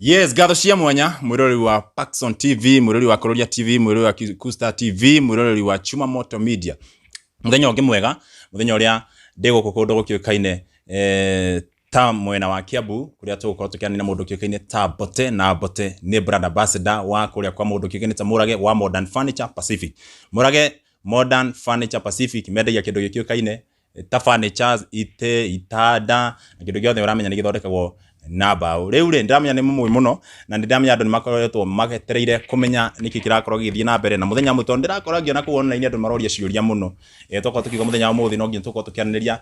Yes, ngatho cia mwanya mwiroreri wa Paxson TV, mwiroreri wa Kororia TV, mwiroreri wa Kusta TV, mwiroreri wa Chuma Moto Media. Muthenya ũngĩ mwega, muthenya ũrĩa ndĩ gũkũ kũndũ gũkĩũkaine ta mwena wa Kiambu kũrĩa tũgũkorwo tũkĩaranĩria na mũndũ ũkĩũkaine ta Mbote, na Mbote nĩ brand ambassador wa kũrĩa kwa mũndũ ũkĩũkaine ta Mũrage wa Modern Furniture Pacific. Mũrage Modern Furniture Pacific mendagia kĩndũ gĩkĩũkaine ta furnitures, itĩ, itanda na kĩndũ gĩothe ũramenya nĩ gĩthondekagwo na mbaũ. Rĩu rĩ, ndĩramenya nĩ mũmũĩ mũno na nĩ ndĩramenya andũ nĩ makoretwo magetereire kũmenya nĩkĩ kĩrakorwo gĩgĩthiĩ na mbere na mũthenya ũmwe, tondũ ndĩrakorwo ngĩona kũu online andũ maroria ciũria mũno. Tokorwo tũkiuga mũthenya wa ũmũthĩ no nginya tũkorwo tũkĩaranĩria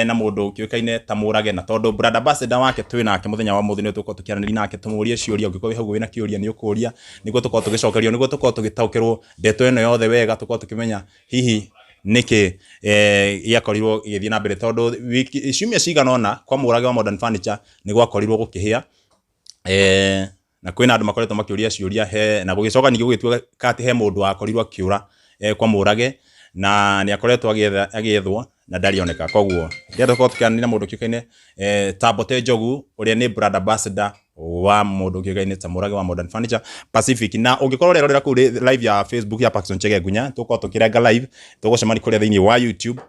na mũndũ ũkĩũĩkaine ta Mũrage, na tondũ brand ambassador wake twĩ nake mũthenya wa ũmũthĩ, nĩ tũkorwo tũkĩaranĩria nake tũmũrie ciũria. Ũngĩkorwo wĩ hau wĩna kĩũria nĩ ũkũria, nĩguo tũkorwo tũgĩcokerio, nĩguo tũkorwo tũgĩtaũkĩrwo ndeto ĩno yothe wega, tũkorwo tũkĩmenya hihi nĩkĩ gĩakorirwo gĩgĩthiĩ na mbere, tondũ wiki ciumia cigana ũna kwa Mũrage wa Modern Furniture nĩ gwakorirwo gũkĩhĩa, na kwĩna andũ makoretwo makĩũria ciũria he, na gũgĩcoka ningĩ gũgĩtuĩka atĩ he mũndũ wakorirwo akĩũra kwa Mũrage na nĩ akoretwo agĩethwo na ndarĩ oneka. Koguo ndĩrenda tũkorwo tũkĩaranĩria na mũndũ ũkĩũkaine ta Mbote Njogu, ũrĩa nĩ brand ambassador wa mũndũ ũkĩũkaine ta Mũrage wa Modern Furniture Pacific. Na ũngĩkorwo ũrerorera kũu live ya Facebook ya Paxson Chege Ngunya, tũgũkorwo tũkĩrenga live, tũgũcemania kũrĩa thĩinĩ wa YouTube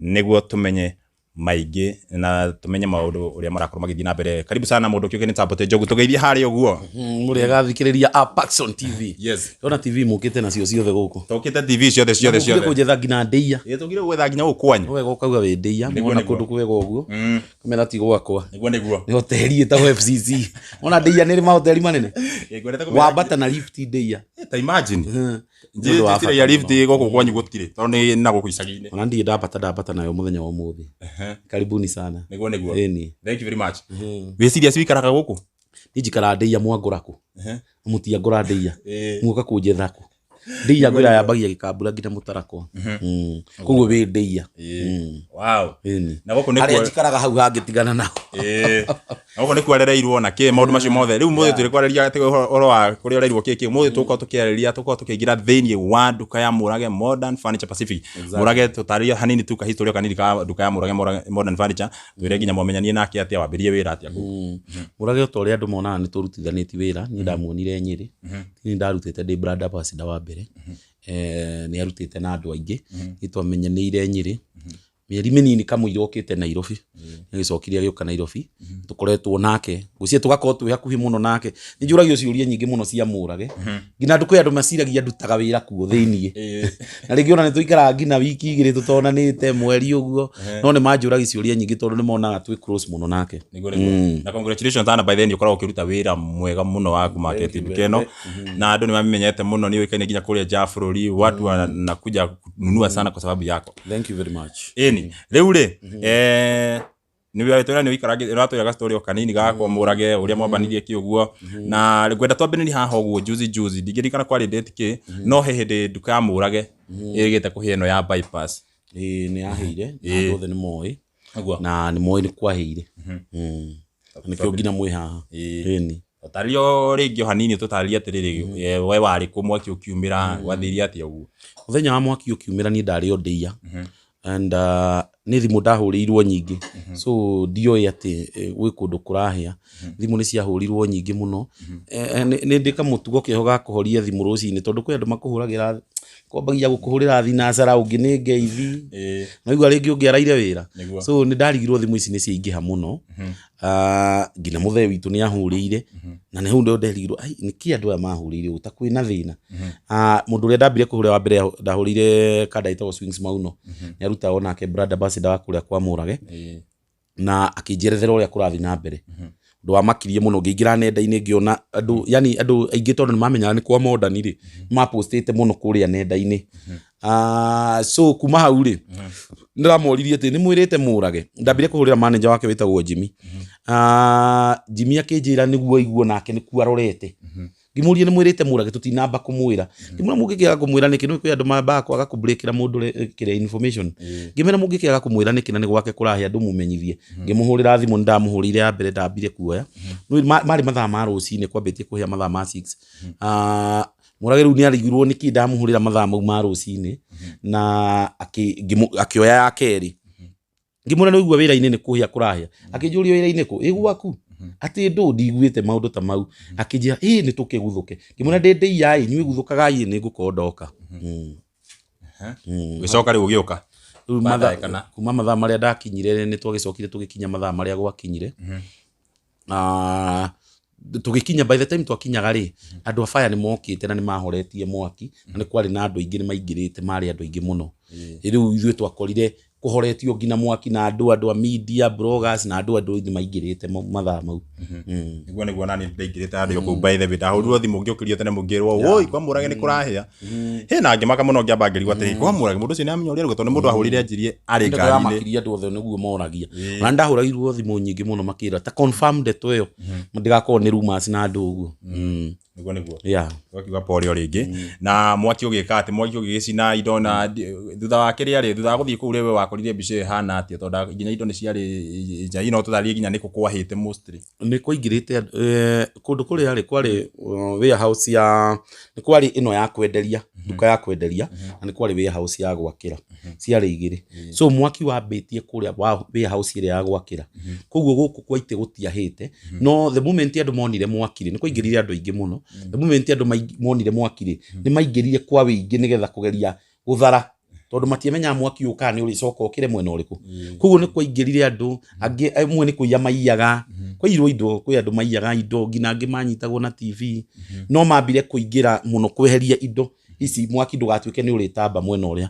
nĩguo tũmenye maingĩ na tũmenye maũndũ ũrĩa marakorwo magĩthiĩ na mbere. Karibu sana mũndũ ũkĩũkaine ta Mbote Njogu, tũgeithie harĩa ũguo. Mũrĩega athikĩrĩria a Paxson TV. Yes. Ndona TV mũkĩte nacio ciothe gũkũ. Tũkĩte TV ciothe ciothe Mũkire ciothe. kũnjetha nginya ndĩia. Ĩ, tũkire gwetha nginya gũkũ kwanyu. Wega ũkauga wĩ ndĩia, Nĩguo, mona nĩguo. kũndũ kwega ũguo. Kamera ti gwakwa. Nĩguo nĩguo. Nĩ hoteli ĩtagwo FCC. Wona ndĩia nĩ ĩrĩ mahoteli manene. Ĩ, ngwendete kũmenya. Wambata na lift ndĩia. Ta imagine. Nĩ ũndũ wa Njĩtire ya bata lift mũno. gũkũ kwanyu gũtirĩ, tondũ nĩ na gũkũ icagi-inĩ. Ona ndirĩ ndambata nayo mũthenya wa ũmũthĩ. Karibuni sana. Nĩguo nĩguo. Ĩni. Thank you very much. Wĩ serious wikaraga gũkũ? Niĩ njikaraga ndĩia mwangũra kũ. Mũtiangũra ndĩia. Ĩ. Muoka kũnjetha kũ. Ndĩia ngwĩra yambagia gĩkambura nginya mũtarakwa. Koguo wĩ ndĩia. Wow. Ĩni. Na gũkũ nĩkuo Harĩa njikaraga hau hangĩ tigana nao. Ĩ. Na gũkũ nĩkuo arereirwo na kĩ maũndũ macio mothe. Rĩu mũthĩ tũrĩ kwarĩria atĩ ũhoro wa kũrĩa ũrerirwo kĩ kĩ. Mũthĩ tũgũkorwo tũkĩarĩria, tũgũkorwo tũkĩingĩra thĩinĩ wa nduka ya Mũrage Modern Furniture Pacific. Mũrage, tũtarĩrie hanini tu kahistoria kanini ka nduka ya Mũrage Modern Furniture, twĩre nginya mwamenyanie nake atĩa, wambĩrĩrie wĩra atĩa kũu. Mũrage o ta ũrĩa andũ monaga nĩ tũrutithanĩtie wĩra, niĩ ndamuonire Nyĩrĩ. Niĩ ndarutĩte ndĩ brand ambassador wa mbere. Nĩ arutĩte na andũ aingĩ. Niĩ twamenyanĩire Nyĩrĩ. Mĩeri mĩnini kamũira okĩte Nairobi. Nĩagĩcokire agĩũka Nairobi. Tũkoretwo nake. Ngwĩciria tũgakorwo twĩ hakuhĩ mũno nake. Nĩ njũragio ciũria nyingĩ mũno cia Mũrage. Nginya andũ kwĩ andũ maciragia ndutaga wĩra kuo thĩiniĩ. Na rĩngĩ ona nĩ tũikaraga nginya wiki igĩrĩ tũtonanĩte, mweri ũguo. No nĩ manjũragia ciũria nyingĩ tondũ nĩ monaga twĩ close mũno nake. Nĩguo nĩguo. Na congratulations sana by the way, nĩ ũkoragwo ũkĩruta wĩra mwega mũno wa kũmarket nduka ĩno. Na andũ nĩ mamenyete mũno, nĩ ũĩkaine nginya kũrĩa nja wa bũrũri, watu wanakuja kununua sana kwa sababu yako. Thank you very much. Ĩni. Rĩu rĩ, nĩ wetwĩra nĩ ũikarangĩte, ũratwĩra ga story o kanini gakwa Mũrage, ũrĩa mwambanirie kĩ ũguo. Na ngwenda twambĩrĩrie haha ũguo juzi juzi, ndingĩririkana kwarĩ date kĩ, no he hĩndĩ nduka ya Mũrage ĩrĩgĩte kũhĩa ĩno ya bypass. Ĩĩ, nĩ yahĩire, na andũ othe nĩ moĩ. Nĩguo. Na nĩ moĩ nĩ kwahĩire. Na nĩkĩo nginya mwĩ haha. Ĩni. Tũtarĩrie o rĩngĩ o hanini, tũtarĩrie atĩrĩrĩ, we warĩ kũ mwaki ũkiumĩra, gwathiire atĩa ũguo? Mũthenya wa mwaki ũkiumĩra niĩ ndarĩ o ndĩia. And nĩ thimũ ndahũrĩirwo nyingĩ. So ndioĩ atĩ gwĩ kũndũ kũrahĩa. Thimũ nĩ ciahũrirwo nyingĩ mũno. Nĩ ndĩ kamũtugo keho ga kũhoria thimũ rũcinĩ, tondũ kwĩ andũ makũhũragĩra, kwambagia gũkũhũrĩra thinacara, ũngĩ nĩ ngeithi. Naigua rĩngĩ ũngĩ araire wĩra. So nĩ ndarigirwo thimũ ici nĩ ciaingĩha mũno. Nginya mũthee witũ nĩ ahũrĩire. Na nĩ hau ndio nderigirwo, ai, nĩkĩ andũ aya mahũrĩire ũguo, ta kwĩna thĩna. Mũndũ ũrĩa ndambire kũhũrĩra wa mbere ndahũrĩire kanda ĩtagwo Swings Mauno. Nĩ arutaga onake brand ambassador wa kũrĩa kwa Mũrage. Na akĩnjerethera ũrĩa kũrathiĩ na mbere. Ũndũ wamakirie mũno, ngĩingĩra nenda-inĩ ngĩona andũ, yani andũ aingĩ tondũ nĩ mamenyaga nĩ kwa Modern rĩ, mapostĩte mũno kũrĩa nenda-inĩ. So kuma hau rĩ, ndĩramoririe atĩ nĩ mwĩrĩte Mũrage. Ndambire kũhũrĩra manager wake wĩtagwo Jimmy. Jimmy akĩnjĩra nĩguo aiguo nake nĩkuo arorete. Ngĩmũria nĩ mwĩrĩte Mũrage, tũtinamba kũmwĩra. Ngĩmwĩra mũngĩkĩaga kũmwĩra nĩkĩ, nĩ kwĩ andũ mambaga kwaga kũbreakĩra mũndũ kĩrĩa information. Ngĩmwĩra mũngĩkĩaga kũmwĩra nĩkĩ na nĩ gwake kũrahĩa ndũmũmenyithie. Ngĩmũhũrĩra thimũ, nĩ ndamũhũrĩire ya mbere ndambire kuoya. Marĩ mathaa ma rũcinĩ, kwambĩtie kũhĩa mathaa ma 6. Mũrage rĩu nĩ arigirwo nĩkĩ ndamũhũrĩra mathaa mau ma rũcinĩ, na akĩoya ya kerĩ. Ngĩmwĩra nĩ ũigua wĩra-inĩ nĩ kũhĩa kũrahĩa. Akĩnjũria wĩra-inĩ kũ? Ĩ gwaku? Atĩ ndũ ndiguĩte maũndũ ta mau. Akĩnjĩra ĩ nĩ tũkĩguthũke. Ngĩmwĩra ndĩ ndĩia ĩ, inyuĩ guthũkagai nĩ ngũkorwo ndoka. Gĩcoka rĩu ũgĩũka. Rĩu Baadaye kana? Kuma mathaa marĩa ndakinyire nĩ twagĩcokire tũgĩkinya mathaa marĩa gwakinyire. Tũgĩkinya, by the time twakinyaga rĩ, andũ a fire nĩ mokĩte na nĩ mahoretie mwaki, na nĩ kwarĩ na andũ aingĩ, nĩ maingĩrĩte, marĩ andũ aingĩ mũno. Rĩu ithuĩ twakorire kũhoretio nginya mwaki na andũ a media, bloggers na andũ nĩ maingĩrĩte mathaa mau. Niguo nani ndaingĩrĩte andũ kũu, by the way ndahũrirwo thimũ ngĩũkĩrio tene mũngĩrwo woi kwa Mũrage nĩ kũrahĩa. He na ngĩmaka mũno, ngĩamba ngĩrigwo atĩrĩ, kwa Mũrage mũndũ ũcio nĩ amenya ũrĩa arauga, tondũ nĩ mũndũ ahũrire anjirie arĩ Ndeto ngari-inĩ. Yamakirie andũ othe nĩguo moragia. Ona ndahũragirwo thimũ nyingĩ mũno makĩra ta confirm ndeto ĩyo, ndigakorwo nĩ rumors na andũ ũguo. Niguo. Yeah. Wakiuga pole o rĩngĩ. Na mwaki ũgĩka atĩ mwaki ũgĩgĩcina indo na thutha wa kĩrĩa rĩ, thutha wa gũthiĩ kũu rĩ, we wakorire mbica ĩyo ĩhana atĩa? Tondũ nginya indo nĩ ciarĩ nja, no tũtharie nginya nĩkũ kwahĩte mostly. Nĩ kwaingĩrĩte kũndũ kũrĩa rĩ kwarĩ warehouse ya, nĩ kwarĩ ĩno ya kwenderia, nduka ya kwenderia, na nĩ kwarĩ warehouse ya gwakĩra, ciarĩ igĩrĩ. So mwaki wambĩtie kũrĩa wa warehouse ĩrĩa ya gwakĩra, koguo gũkũ kwa itĩ gũtiahĩte. No the moment andũ monire mwaki rĩ, nĩ kwaingĩrire andũ aingĩ mũno. The moment andũ monire mwaki rĩ, nĩ maingĩrire kwa wĩingĩ nĩgetha kũgeria gũthara, tondũ matiamenyaga mwaki ũyũ kana nĩ ũrĩcoka ũkĩre mwena ũrĩkũ. Koguo nĩ kwaingĩrire andũ angĩ amwe nĩ kũiya maiyaga, kwaiyirwo indo, kwĩ andũ maiyaga indo, nginya angĩ manyitagwo na TV, no mambire kũingĩra mũno kweheria indo ici mwaki ndũgatuĩke nĩ ũrĩtamba mwena ũrĩa.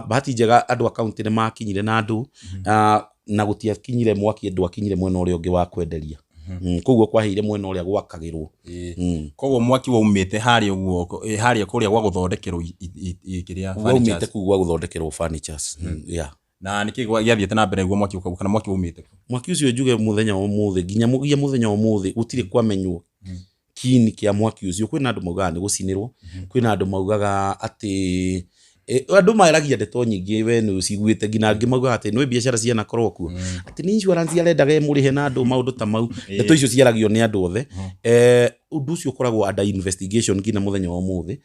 Bahati njega andũ a kaunti nĩ makinyire na andũ, na gũtiakinyire mwaki ndwakinyire mwena ũrĩa ũngĩ wa kwenderia. Koguo kwahĩire mwena ũrĩa gwakagĩrwo. Koguo mwaki waumĩte harĩa ũguo, harĩa kũrĩa gwa gũthondekerwo kĩrĩa waumĩte furnitures. Kũu gwa gũthondekerwo furnitures. Yeah. Na nĩkĩ gĩathiĩte na mbere nĩguo mwaki ũkau, kana mwaki waumĩte kũ? Mwaki ũcio njuge mũthenya wa ũmũthĩ nginya mũgia mũthenya wa ũmũthĩ gũtirĩ kwamenywo kiini kĩa mwaki ũcio. Kwĩna andũ maugaga nĩ gũcinĩrwo, kwĩna andũ maugaga atĩ andũ maragia ndeto nyingĩ, we nĩ ũciguĩte, nginya angĩ maugaga atĩ nĩ biacara cianakorwo kuo, atĩ nĩ insurance arendaga ĩmũrĩhe na andũ maũndũ ta mau. Ndeto icio ciaragio nĩ andũ othe. Ũndũ ũcio ũkoragwo under investigation nginya mũthenya wa ũmũthĩ,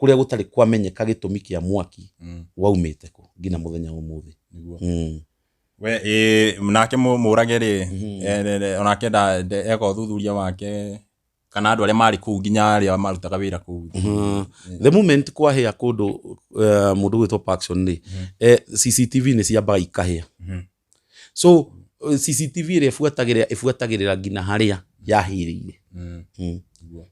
kũrĩa gũtarĩ kwamenyeka gĩtũmi kĩa mwaki waumĩte kũ nginya mũthenya wa ũmũthĩ. We nake Mũrage rĩ, onake eka ũthuthuria wake, kana andũ arĩa marĩ kũu, nginya arĩa marutaga wĩra kũu? The moment kwahĩa kũndũ, mũndũ gwĩtwo Parkson rĩ, CCTV nĩ ciambaga ikahĩa. So CCTV ĩrĩa ĩbuatagĩrĩra nginya harĩa yahĩrĩire.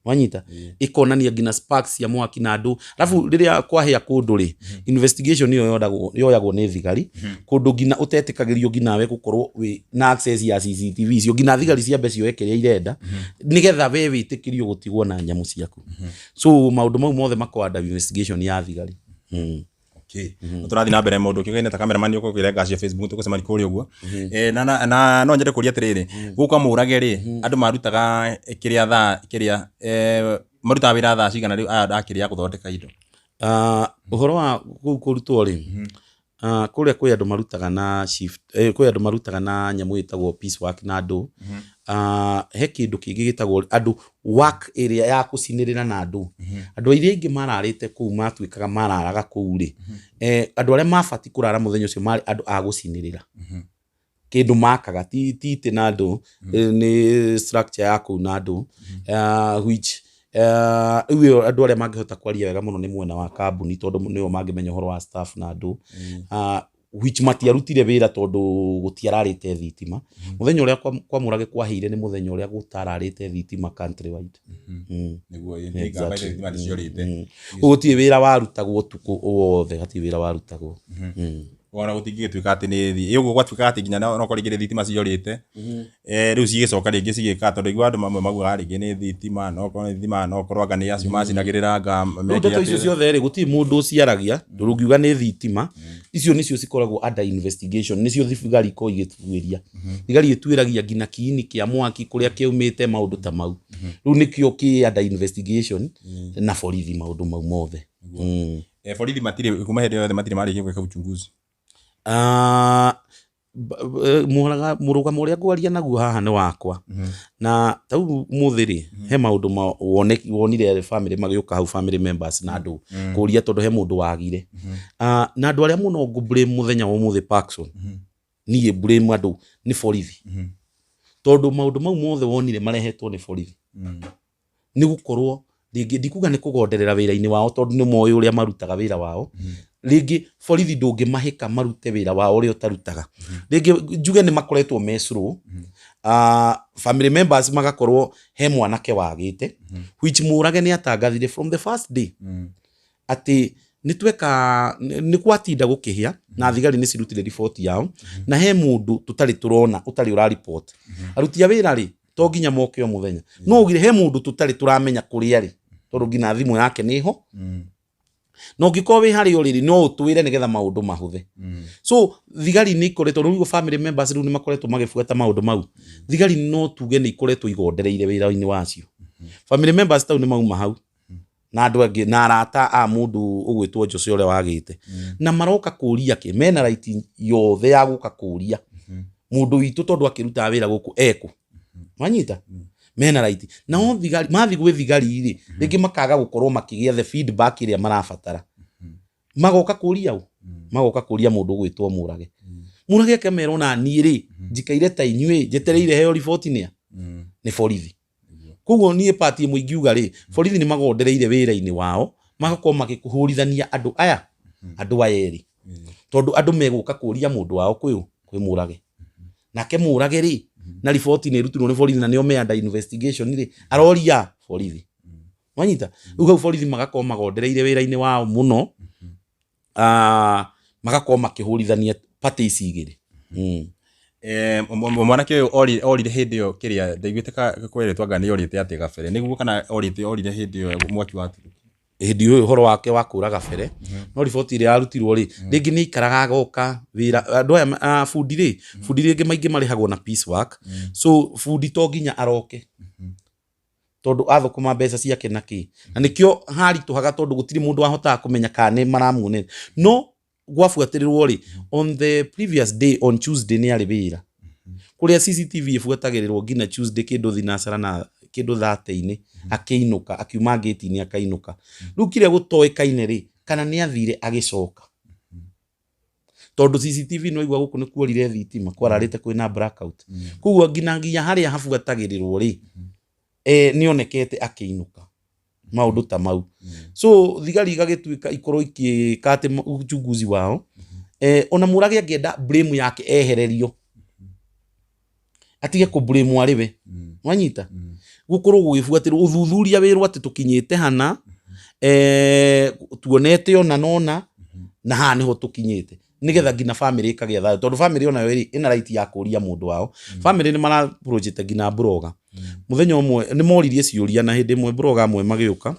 Wanyita, ĩkonania nginya sparks cia mwaki na andũ. Arabu rĩrĩa kwahĩa kũndũ rĩ, investigation ĩyo yoyagwo nĩ thigari, kũndũ nginya ũtetĩkagĩrio nginya we gũkorwo wĩ na access ya CCTV icio, nginya thigari ciambe cioe kĩrĩa irenda nĩgetha we wĩtĩkĩrio gũtigwo na nyamũ ciaku. So maũndũ mau mothe makoragwo under investigation ya thigari. Okay. Tũrathiĩ na mbere, mũndũ ũkĩũkaine ta cameraman ũkũkĩrenga cia Facebook, tũgũcemania kũrĩa ũguo. Na no nyende kũria atĩrĩrĩ, gũkũ kwa Mũrage rĩ, andũ marutaga kĩrĩa thaa kĩrĩa, marutaga wĩra thaa cigana rĩu aya a kĩrĩa gũthondeka indo? Ũhoro wa kũu kũrutwo rĩ, kũrĩa kwĩ andũ marutaga na shift, kwĩ andũ marutaga na nyamũ ĩtagwo piece work na andũ. He kĩndũ kĩngĩ gĩtagwo andũ work ĩrĩa ya gũcinĩrĩra na andũ. Andũ arĩa aingĩ mararĩte kũu matuĩkaga mararaga kũu rĩ, andũ arĩa mabatiĩ kũrara mũthenya ũcio marĩ andũ a gũcinĩrĩra kĩndũ makaga, ti itĩ na andũ, nĩ structure ya kũu na andũ, which rĩu ĩyo andũ arĩa mangĩhota kwaria wega mũno nĩ mwena wa kambuni, tondũ nĩo mangĩmenya ũhoro wa staff na andũ, which matiarutire wĩra tondũ gũtiararĩte thitima. Mũthenya ũrĩa kwa Mũrage kwahĩire nĩ mũthenya ũrĩa gũtararĩte thitima countrywide. Nĩguo thitima nĩciorĩte. Ũguo gũtirĩ wĩra warutagwo ũtukũ wothe, hatirĩ wĩra warutagwo. Ona gũtingĩgĩtuĩka atĩ nĩ ũguo gwatuĩka atĩ nginya no korwo rĩngĩ nĩ thitima ciorĩte, rĩu cigĩcoka rĩngĩ cigĩka, tondũ igua andũ mamwe maugaga rĩngĩ nĩ thitima, no korwo nĩ thitima, no korwo anga nĩ acio macinagĩrĩra anga Rĩu mekire ndeto icio atĩa. ciothe rĩ, gũtirĩ mũndũ ũciaragia, ndũrũngiuga nĩ thitima. Icio nĩcio cikoragwo under investigation, nĩcio thigari ikoragwo igĩtuĩria. Thigari ĩtuĩragia nginya kiini kĩa mwaki kũrĩa kĩaumĩte, maũndũ ta mau. Rĩu nĩkĩo kĩ under investigation na borithi, maũndũ mau mothe. Borithi matirĩ kuma hĩndĩ yothe matirĩ marĩkia gwĩka uchunguzi? Mũrũgamo ũrĩa ngwaria naguo haha nĩ wakwa, na tau mũthĩ rĩ, he maũndũ wonire family magĩũka hau, family members na andũ kũria, tondũ he mũndũ wagire. Na andũ arĩa mũno ngũ blame mũthenya wa ũmũthĩ, Parkson, niĩ blame andũ nĩ borithi. Tondũ maũndũ mau mothe wonire marehetwo nĩ borithi. Nĩ gũkorwo rĩngĩ ndikuga nĩ kũgonderera wĩra-inĩ wao, tondũ nĩ moĩ ũrĩa marutaga wĩra wao. Rĩngĩ borithi ndũngĩmahĩka marute wĩra wao ũrĩa ũtarutaga. Rĩngĩ njuge nĩ makoretwo me slow. Family members magakorwo he mwanake wagĩte, which Mũrage nĩ atangathire from the first day atĩ nĩ tweka nĩ gwatinda gũkĩhĩa na thigari nĩ cirutire riboti yao, na he mũndũ tũtarĩ tũrona ũtarĩ ũrariboti. Aruti a wĩra rĩ, to nginya moke o mũthenya, no ugire he mũndũ tũtarĩ tũramenya kũrĩa rĩ, tondũ nginya thimũ yake nĩ ho, na ũngĩkorwo wĩ harĩa ũrĩ rĩ, no ũtwĩre nĩgetha maũndũ mahũthe. So thigari nĩ ikoretwo rĩu, family members rĩu nĩ makoretwo magĩbuata maũndũ mau. Thigari no tuge nĩ ikoretwo igondereire wĩra-inĩ wacio. Family members tau nĩ mauma hau na andũ angĩ na arata a mũndũ ũgwĩtwo Jose ũrĩa wagĩte, na maroka kũria kĩ mena right yothe ya gũka kũria mũndũ witũ, tondũ akĩrutaga wĩra gũkũ ekũ wanyita mena right. Nao thigari mathiĩ gwĩ thigari rĩ, rĩngĩ makaga gũkorwo makĩgĩa the feedback ĩrĩa marabatara, magoka kũria ũ, magoka kũria mũndũ ũgwĩtwo Mũrage. Mũrage akamera, ona niĩ rĩ, njikaire ta inyuĩ njetereire heo riboti nĩa nĩ borithi. Koguo niĩ part ĩmwe ingiuga rĩ, borithi nĩ magondereire wĩra-inĩ wao, magakorwo magĩkũhũrithania andũ aya erĩ, tondũ andũ megũka kũria mũndũ wao kwĩ Mũrage, nake Mũrage rĩ, na riboti nĩ ĩrutirwo nĩ borithi na nĩo me under investigation rĩ, aroria borithi wanyita. Rĩu hau borithi magakorwo magondereire wĩra-inĩ wao mũno, magakorwo makĩhũrithania party ici igĩrĩ. Mwanake ũyũ orire hĩndĩ ĩyo kĩrĩa ndaiguĩte kwerĩtwo anga nĩ orĩte atĩ gabere nĩguo, kana orĩte orire hĩndĩ ĩyo mwaki wa Hĩndĩ ĩyo ũhoro wake wa kũra gabere, no riboti ĩrĩa yarutirwo rĩ, rĩngĩ nĩ aikaraga agoka wĩra. Andũ aya bundi rĩ, bundi rĩngĩ maingĩ marĩhagwo na piece work, so bundi to nginya aroke, tondũ athũkũma mbeca ciake na kĩ, na nĩkĩo haritũhaga, tondũ gũtirĩ mũndũ wahotaga kũmenya kana nĩ maramuonete. No gwabuatĩrĩrwo rĩ, on the previous day, on Tuesday, nĩ arĩ wĩra kũrĩa CCTV ĩbuatagĩrĩrwo nginya Tuesday kĩndũ thinacara na kĩndũ 30-inĩ akĩinũka, akiuma ngĩti-inĩ akainũka. Rĩu kĩrĩa gũtoĩkaine rĩ, kana nĩ athire agĩcoka, tondũ CCTV no igua gũkũ nĩ kuorire thitima, kwararĩte kwĩna blackout, koguo nginya harĩa habuatagĩrĩrwo rĩ, nĩ onekete akĩinũka, maũndũ ta mau. So thigari igagĩtuĩka ikorwo ikĩka atĩ uchunguzi wao, ona Mũrage angĩenda blame yake ehererio, atige kũ blame arĩ we wanyita, gũkorwo gũgĩbuatĩrwo ũthuthuria wĩrwo atĩ tũkinyĩte hana, tuonete ona nona na haha nĩho tũkinyĩte, nigetha nginya family ĩkagĩa thayũ, tondũ family onayo rĩ, ĩna right ya kũria mũndũ wao. Family nĩ mara nginya blogger mũthenya ũmwe nĩ moririe ciũria, na hĩndĩ ĩmwe blogger amwe magĩũka,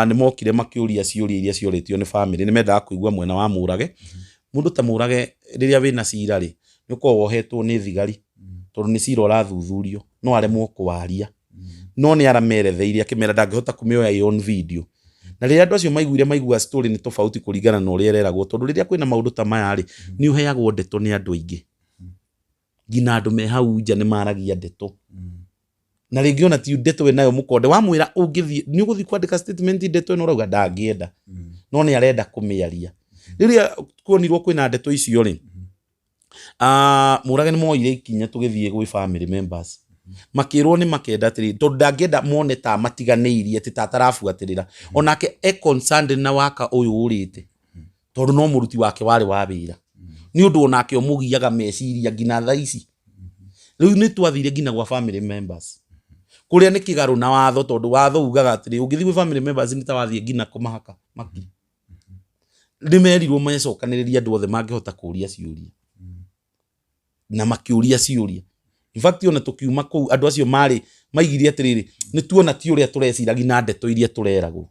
nĩ mokire makĩũria ciũria iria ciorĩtio nĩ family. Nĩ mendaga kũigua mwena wa Mũrage. Mũndũ ta Mũrage rĩrĩa wĩna cira rĩ, nĩ ũkoragwo wohetwo nĩ thigari, tondũ nĩ cira ũrathuthurio, no aremwo kũwaria, no nĩ arameretheire akĩmera ndangĩhota kũmĩoya ĩ on video. Na rĩrĩa andũ acio maiguire, maigua story nĩ tofauti kũringana na ũrĩa ĩreragwo, tondũ rĩrĩa kwĩna maũndũ ta maya rĩ, nĩ ũheagwo ndeto nĩ andũ aingĩ, nginya andũ me hau nja nĩ maragia ndeto, na rĩngĩ ona ti ndeto ĩnayo mũkonde wamwĩra ũngĩthiĩ nĩ ũgũthiĩ kwandĩka statement, ndeto ĩno ũrauga ndangĩenda, no nĩ arenda kũmĩaria. Rĩrĩa kuonirwo kwĩna ndeto icio rĩ, Mũrage nĩ moire ikinya, tũgĩthiĩ gwĩ family members, makĩrwo nĩ makenda atĩrĩ, tondũ ndangĩenda mone ta matiganĩirie, atĩ ta atarabuatĩrĩra, onake e concerned na waka ũyũ ũrĩte, tondũ no mũruti wake warĩ wa wĩra, nĩ ũndũ onake ũmũgiaga meciria nginya thaa ici. Rĩu nĩ twathire nginya gwa family members, kũrĩa nĩ kĩgarũ na watho, tondũ watho ugaga atĩrĩ, ũngĩthiĩ gwĩ family members nĩ ta wathiĩ nginya kũmahaka maki. Nĩ merirwo mecokanĩrĩrie andũ othe mangĩhota kũria ciũria, na makĩũria ciũria. In fact, ona tũkiuma kũu, andũ acio marĩ maigire atĩrĩrĩ, nĩ tuona ti ũrĩa tũreciragia na ndeto iria tũreragwo,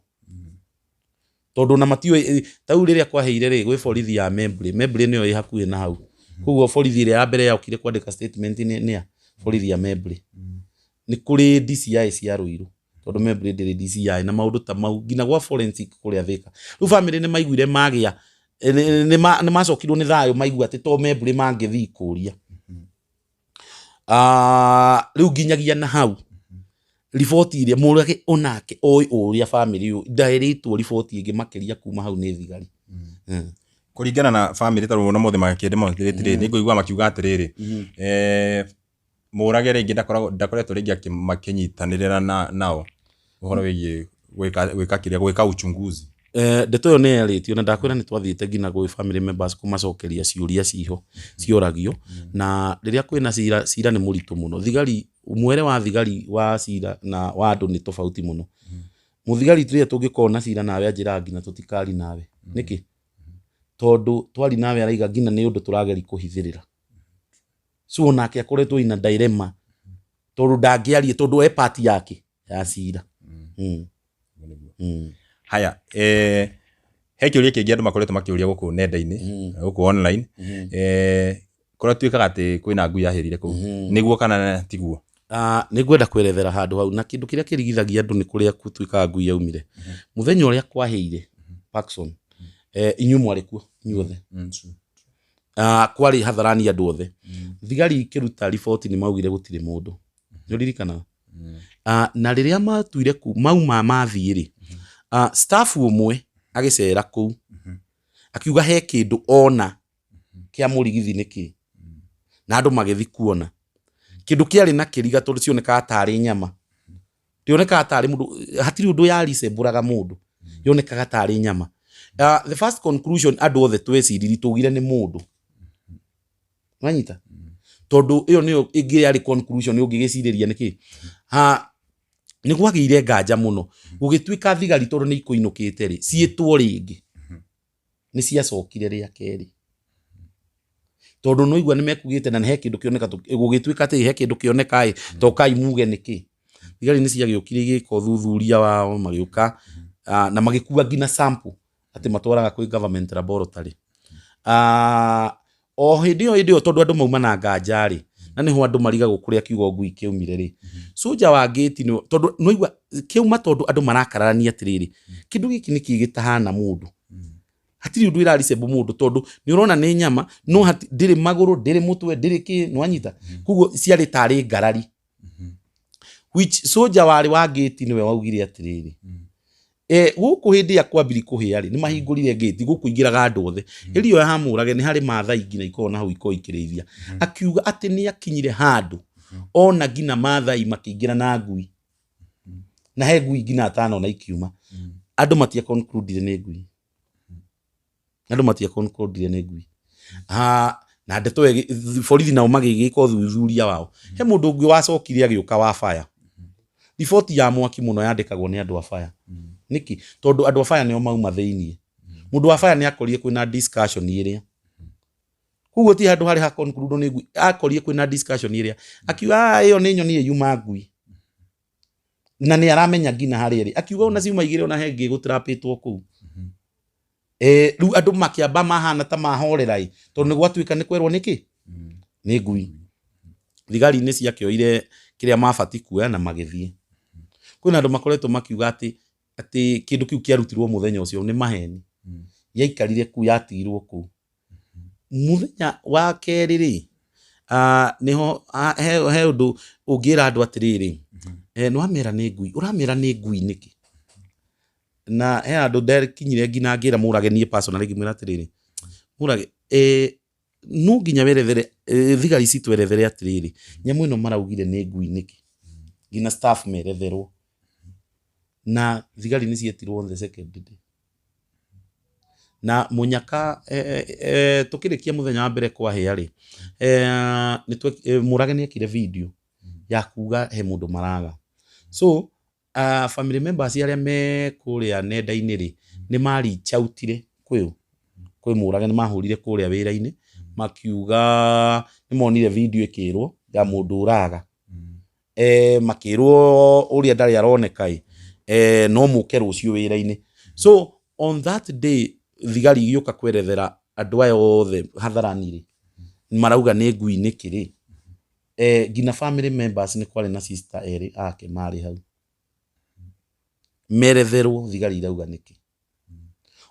tondũ ona matiũĩ tau rĩrĩa kwaheire rĩ gwĩ borithi ya Membley. Membley nĩyo ĩ hakuhĩ na hau, koguo borithi ĩrĩa ya mbere yokire kwandĩka statement nĩ ya borithi ya Membley. Nĩ kũrĩ DCI cia Ruiru, tondũ Membley ndĩrĩ DCI na maũndũ ta mau, nginya gwa forensic kũrĩa Thika. Rĩu family nĩ maiguire magĩa nĩ macokirwo nĩ thayũ, maigua atĩ to Membley mangĩthiĩ kũria. Rĩu nginyagia na hau riboti iria Mũrage onake oĩ ũrĩa family ũyũ ndaĩrĩtwo riboti ĩngĩ makĩria kuma hau nĩ thigari. Kũringana na family ta rũno mothe makĩndĩ monetĩrĩtĩ rĩ, nĩ ngũigua makiuga atĩrĩrĩ, Mũrage rĩngĩ ndakoretwo rĩngĩ makĩnyitanĩrĩra nao ũhoro wĩgiĩ gwĩka kĩrĩa gwĩka uchunguzi. Ndeto ĩyo nĩ yarĩtio na ndakwĩra nĩ twathiĩte nginya gwĩ family members kũmacokeria ciũria ciho cioragio. Na rĩrĩa kwĩna cira, cira nĩ mũritũ mũno. Thigari, mwere wa thigari wa cira na wa andũ nĩ tofauti mũno. Mũthigari rĩrĩa tũngĩkorwo na cira nawe anjĩraga nginya tũtikari nawe. Nĩkĩ? Tondũ twari nawe araiga nginya nĩ ũndũ tũrageri kũhithĩrĩra. So onake akoretwo ina dilemma tondũ ndangĩaria tondũ e part yake ya cira. Haya, he kĩũria kĩngĩ andũ makoretwo makĩũria gũkũ nenda-inĩ, gũkũ online. Kũrĩa tuĩkaga atĩ kwĩna ngui yahĩrire kũu. Nĩguo kana tiguo? Nĩ ngwenda kwerethera handũ hau na kĩndũ kĩrĩa kĩrigithagia andũ nĩ kũrĩa gũtuĩkaga ngui yaumire. Mũthenya ũrĩa kwahĩire Parkson, inyuĩ mwarĩ kuo inyuothe. Kwarĩ hadharani andũ othe. Thigari ikĩruta riboti nĩ maugire gũtirĩ mũndũ. Nĩ ũririkanaga? Na rĩrĩa matuire mauma mathiĩ rĩ, staff ũmwe agĩcera kũu akiuga he kĩndũ ona kĩa mũrigithi nĩ kĩ, na andũ magĩthiĩ kuona kĩndũ kĩarĩ na kĩriga tondũ cionekaga tarĩ nyama, ndĩonekaga tarĩ mũndũ, hatirĩ ũndũ yaricembũraga mũndũ, yonekaga tarĩ nyama. The first conclusion andũ othe tweciririe twaugire nĩ mũndũ. Wanyita? Tondũ ĩyo nĩyo ĩngĩ yarĩ conclusion ũngĩgĩcirĩria nĩkĩ. Nĩ gwagĩire nganja mũno gũgĩtuĩka thigari tondũ nĩ ikũinũkĩte rĩ, ciĩtwo rĩngĩ nĩ ciacokire rĩa kerĩ tondũ no igua nĩ mekugĩte na nĩ he kĩndũ kĩoneka, gũgĩtuĩka atĩ he kĩndũ kĩoneka ĩ, tokai muge nĩkĩ. Thigari nĩ ciagĩũkire igĩka ũthuthuria wao, magĩũka na magĩkua nginya sample atĩ matwaraga kwĩ government laboratory. O hĩndĩ ĩyo tondũ andũ mauma na nganja rĩ, na nĩho andũ marigagwo kũrĩa kiugo ngui kĩaumire rĩ, soja wa gate nĩ tondũ no igua kĩauma tondũ andũ marakararania atĩrĩrĩ, kĩndũ gĩkĩ nĩkĩ gĩtahana mũndũ, hatirĩ ũndũ ĩraricembo mũndũ tondũ nĩ ũrona nĩ nyama no ndĩrĩ magũrũ, ndĩrĩ mũtwe, ndĩrĩ kĩ, nĩ wanyita? Koguo ciarĩ tarĩ ngarari. Which soja warĩ wa gate nĩwe waugire atĩrĩrĩ, gũkũ hĩndĩ ya kwambiri kũhĩa rĩ, nĩ mahingũrire gate gũkũ ingĩraga andũ othe. Ĩrio ya Hamũrage nĩ harĩ Maathai nginya ikoragwo na hau ikoragwo ikĩrĩithia. Akiuga atĩ nĩ akinyire handũ ona nginya Maathai makĩingĩra na ngui, na he ngui nginya atanona ikiuma. Andũ matia concludire nĩ ngui. Andũ matia concludire nĩ ngui. Na ndeto borithi nao magĩgĩka ũthuthuria wao. He mũndũ ũngĩ wacokire agĩũka wa fire. Riboti ya mwaki mũno yandĩkagwo nĩ andũ a fire. Nĩkĩ? Tondũ andũ a fire nĩo mauma thĩiniĩ. Mũndũ wa fire nĩ akorire kwĩna discussion ĩrĩa. Koguo ti handũ harĩ ha conclude nĩ ngui. Akorire kwĩna discussion ĩrĩa. Akiuga, ĩyo nĩ nyoni ĩyuma ngui. Na nĩ aramenya nginya harĩa ĩrĩ. Akiuga ona ciuma igĩrĩ ona he ĩngĩ gũtrapĩtwo kũu. Rĩu andũ makĩamba mahana ta mahorera ĩ, tondũ nĩ gwatuĩka nĩ kwerwo nĩkĩ? Nĩ ngui. Thigari nĩ ciakĩoire kĩrĩa mabatiĩ kuoya na magĩthiĩ. Kwĩna andũ makoretwo makiuga atĩ kĩndũ kĩu kĩarutirwo mũthenya ũcio nĩ maheni. Yaikarire kũu, yatigirwo kũu. Mũthenya wa kerĩ rĩ, nĩho, he ũndũ ũngĩra andũ atĩrĩrĩ, nĩ wamera nĩ ngui, ũramera nĩ ngui nĩkĩ? Na he andũ ndekinyire nginya ngĩra Mũrage niĩ personally ngĩmwĩra atĩrĩrĩ, Mũrage, no nginya werethere, thigari citwerethere atĩrĩrĩ, nyamũ ĩno maraugire nĩ ngui nĩkĩ? Nginya staff meretherwo. Na thigari nĩ cietirwo on the second day. Na mũnyaka, tũkĩrĩkia mũthenya wa mbere kwahĩa rĩ, Mũrage nĩ ekire video ya kuga he mũndũ maraga. So, family members arĩa me kũrĩa nenda-inĩ rĩ, nĩ ma reach outire kwĩ Mũrage, nĩ mahũrire kũrĩa wĩra-inĩ, makiuga nĩ monire video ĩkĩrwo ya mũndũ ũraga. Makĩrwo ũrĩa ndarĩ aroneka ĩ, no mũke rũciũ wĩra-inĩ. So on that day thigari igĩũka kwerethera andũ aya othe hadharani rĩ, marauga nĩ ngui nĩkĩ rĩ, nginya family members nĩ kwarĩ na sister erĩ ake marĩ hau. Meretherwo thigari irauga nĩkĩ.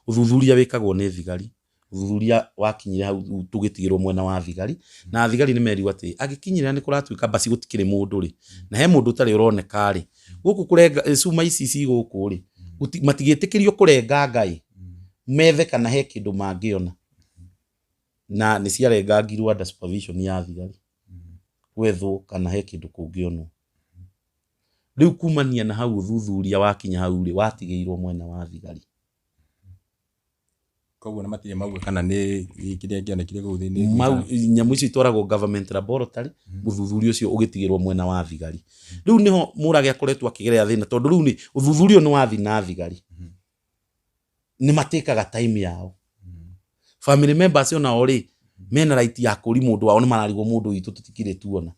Ũthuthuria wĩkagwo nĩ thigari. Ũthuthuria wakinyire hau tũgĩtigĩrwo mwena wa thigari, na thigari nĩ merirwo atĩ angĩkinyĩra nĩ kũratuĩka basi gũtikĩrĩ mũndũ rĩ, na he mũndũ ũtarĩ ũroneka rĩ, gũkũ kũrenga cuma ici ci gũkũ rĩ, matigĩtĩkĩrio kũrenga ngai, methe kana he kĩndũ mangĩona. Na nĩ ciarengangirwo under supervision ya thigari. Gwethwo kana he kĩndũ kũngĩonwo. Rĩu kumania na hau ũthuthuria wakinya hau rĩ, watigĩirwo mwena wa thigari. Koguo na matirĩ mauga kana nĩ kĩrĩa kĩonekire kũu thĩinĩ. Mau nyamũ icio itwaragwo government laboratory, ũthuthuria ũcio ũgĩtigĩrwo mwena wa thigari. Rĩu nĩho Mũrage akoretwo akĩgerera thĩna, tondũ rĩu nĩ ũthuthuria ũyũ nĩ wathi na thigari, nĩ matĩkaga time yao. Family members onao rĩ, mena right ya kũri mũndũ wao, nĩ mararigwo mũndũ witũ tũtikĩrĩ tuona.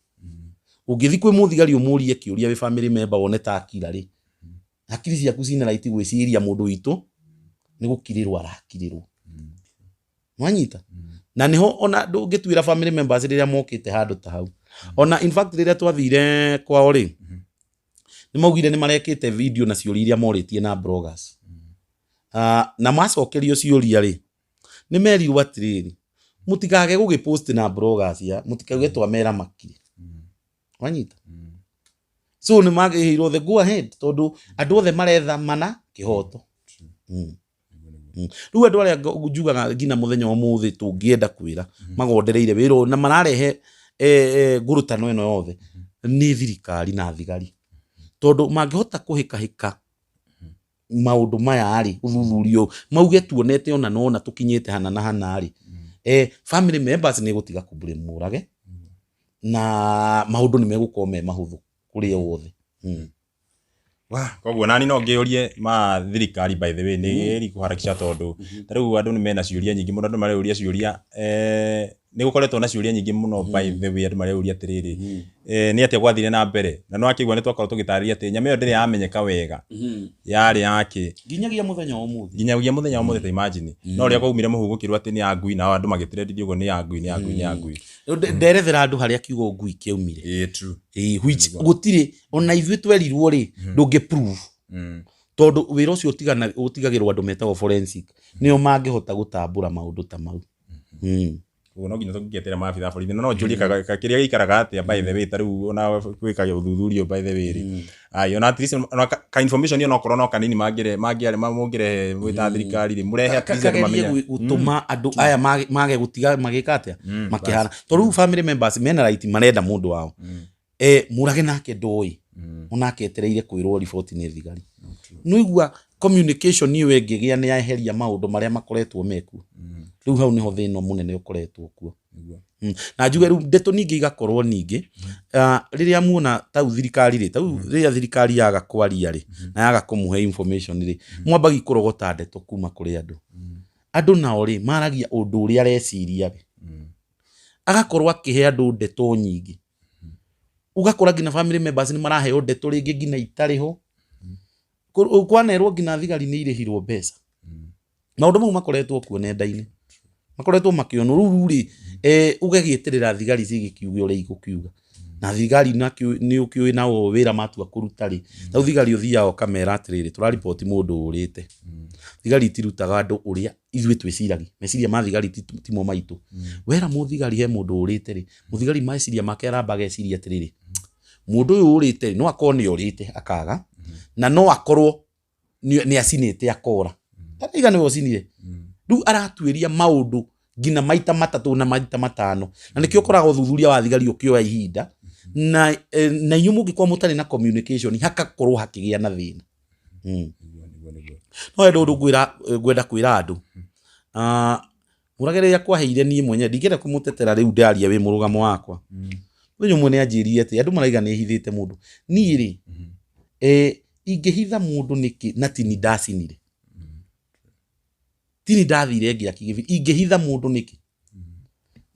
Ũngĩthiĩ kwĩ mũthigari ũmũrie kĩũria wĩ family member wone ta akira rĩ, hakiri ciaku cina right gwĩciria mũndũ witũ nĩ gũkirĩrwo arakirĩrwo. Nwanyita? Na nĩho ona ndũngĩtuĩra family members rĩrĩa mokĩte handũ ta hau. Ona in fact rĩrĩa twathire kwao rĩ, nĩ maugire nĩ marekĩte video na ciũria iria morĩtie na bloggers. Na macokerio ciũria rĩ, nĩ merirwo atĩrĩrĩ, mũtikage gũgĩpost na bloggers ya, mũtikauge twamera makire. Wanyita? So nĩ magĩheirwo the go ahead tondũ andũ othe maretha mana kĩhoto. Rĩu andũ arĩa njugaga nginya mũthenya wa ũmũthĩ tũngĩenda kwĩra magondereire wĩra ũyũ na mararehe ngurutano ĩno yothe nĩ thirikari na thigari, tondũ mangĩhota kũhĩkahĩka maũndũ maya rĩ, ũthuthuria ũyũ mauge tuonete ona nona tũkinyĩte hana na hana rĩ, family members nĩ gũtiga kũblame Mũrage na maũndũ nĩ megũkorwo me mahũthũ kũrĩ othe. Wah, koguo nani no ngĩũrie ma thirikari, by the way, nĩ ĩri kũharakisha, tondũ ta rĩu andũ nĩ mena ciũria nyingĩ mũno, andũ mareyũria ciũria, nĩ gũkoretwo na ciũria nyingĩ mũno, by the way. Andũ mareyũria atĩrĩrĩ, nĩ atĩa gwathire na mbere? Na no akĩigua nĩ twakorwo tũgĩtarĩria atĩ nyamũ ĩyo ndĩrĩ yamenyeka wega yarĩ yake. Nginyagia mũthenya wa ũmũthĩ. Nginyagia mũthenya wa ũmũthĩ, ta imagine, no ũrĩa kwaumire mũhu gũkĩrwo atĩ nĩ ya ngui, nao andũ magĩtrendithio ũguo, nĩ ya ngui, nĩ ya ngui, nĩ ya ngui. Rĩu nderethera andũ harĩa kiugo ngui kĩaumire. Ĩĩ, true. Ĩĩ, which gũtirĩ ona ithuĩ twerirwo rĩ, ndũngĩ prove, tondũ wĩra ũcio ũtigagĩrwo andũ metagwo forensic, nĩo mangĩhota gũtambũra maũndũ ta mau. Koguo no nginya tũngĩetera maabitha a borithi, na no njũrie kĩrĩa gĩikaraga atĩa, by the way, ta rĩu ona gwĩka ũthuthuria ũyũ, by the way rĩ, ai, ona at least ona ka information ĩyo nokorwo no kanini mangĩre mangĩare mũngĩrehe mwĩ ta thirikari rĩ, mũrehe at least andũ Kagerie mamenye. Gũtũma andũ aya mage gũtiga magĩka atĩa, makĩhana, tondũ rĩu family members mena right, marenda mũndũ wao. Mũrage nake ndoĩ, onake etereire kwĩrwo riboti nĩ thigari. Nĩigua communication ĩyo ĩngĩgĩa nĩ yeheria maũndũ marĩa makoretwo mekuo. Rĩu hau nĩho thĩna mũnene ũkoretwo kuo. Na njuge rĩu ndeto ningĩ igakorwo ningĩ, rĩrĩa muona tau thirikari rĩ, tau rĩrĩa thirikari yaga kwaria rĩ, na yaga kũmũhe information rĩ, mwambagi kũrogota ndeto kuma kũrĩ andũ. Andũ nao rĩ, maragia ũndũ ũrĩa areciria we, agakorwo akĩhe andũ ndeto nyingĩ, ũgakora nginya family members nĩ maraheo ndeto rĩngĩ nginya itarĩ ho. Kwanerwo nginya thigari nĩ irĩhirwo mbeca. Maũndũ mau makoretwo kuo nenda-inĩ, makoretwo makĩonwo. Rĩu rĩ, ũgagĩeterera thigari cigĩkiuge ũrĩa igũkiuga, na thigari nakĩo nĩ ũkĩũĩ nao wĩra matua kũruta rĩ, rĩu thigari ũthiaga ũkamera atĩrĩrĩ, tũrariboti mũndũ ũrĩte. Thigari itirutaga andũ ũrĩa ithuĩ twĩciragia, meciria ma thigari timo maitũ. Wera mũthigari he mũndũ ũrĩte rĩ, mũthigari meciria make aramba ageciria atĩrĩrĩ, mũndũ ũyũ ũrĩte rĩ, no akorwo nĩ orĩte akaga, na no akorwo nĩ acinĩte akora, tariga nĩwe ũcinire. Rĩu aratuĩria maũndũ nginya maita matatũ na maita matano, na nĩkĩo ũkoraga ũthuthuria wa thigari ũkĩoya ihinda, na inyuĩ mũngĩkorwo mũtarĩ na communication, hakakorwo hakĩgĩa na thĩna. No he ũndũ ngwenda kwĩra andũ. Mũrage rĩrĩa kwaheire, niĩ mwenyewe ndingĩenda kũmũtetera, rĩu ndaria wĩ mũrũgamo wakwa. Mũthenya ũmwe nĩ anjĩrire atĩ andũ maraiga nĩ hithĩte mũndũ. Niĩ rĩ, ingĩhitha mũndũ nĩkĩ na tini ndacinire, tini ndathire ngĩaki gĩbi, ingĩhitha mũndũ nĩkĩ?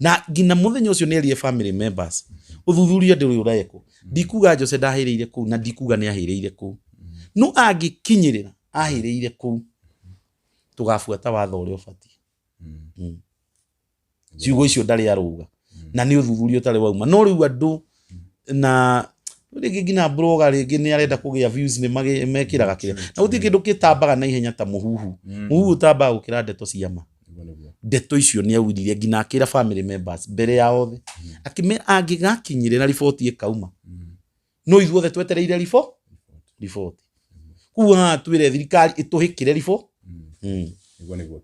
Na nginya mũthenya ũcio nĩ erire family members ũthuthuria ndũrĩ ũrekwo. Ndikuga Jose ndahĩrĩire kũu, na ndikuga nĩ ahĩrĩire kũu, no angĩkinyĩrĩra ahĩrĩire kũu, tũgabuata watho ũrĩa ũbatiĩ. Ciugo icio ndarĩ arũga, na nĩ ũthuthuria ũtarĩ wauma. No rĩu andũ na rĩngĩ nginya blogger rĩngĩ nĩ arenda kũgĩa views, nĩ mekĩraga kĩrĩa, na gũtirĩ kĩndũ gĩtambaga na ihenya ta mũhuhu. Mũhuhu ũtambaga gũkĩra ndeto cia ma. Ndeto icio nĩ augire, nginya akĩra family members mbere ya othe, akĩmera angĩgakinyĩrĩra riboti ĩkauma, no ithuothe twetereire riboti. Koguo haha twĩre thirikari ĩtũhĩkĩre riboti. Niguo.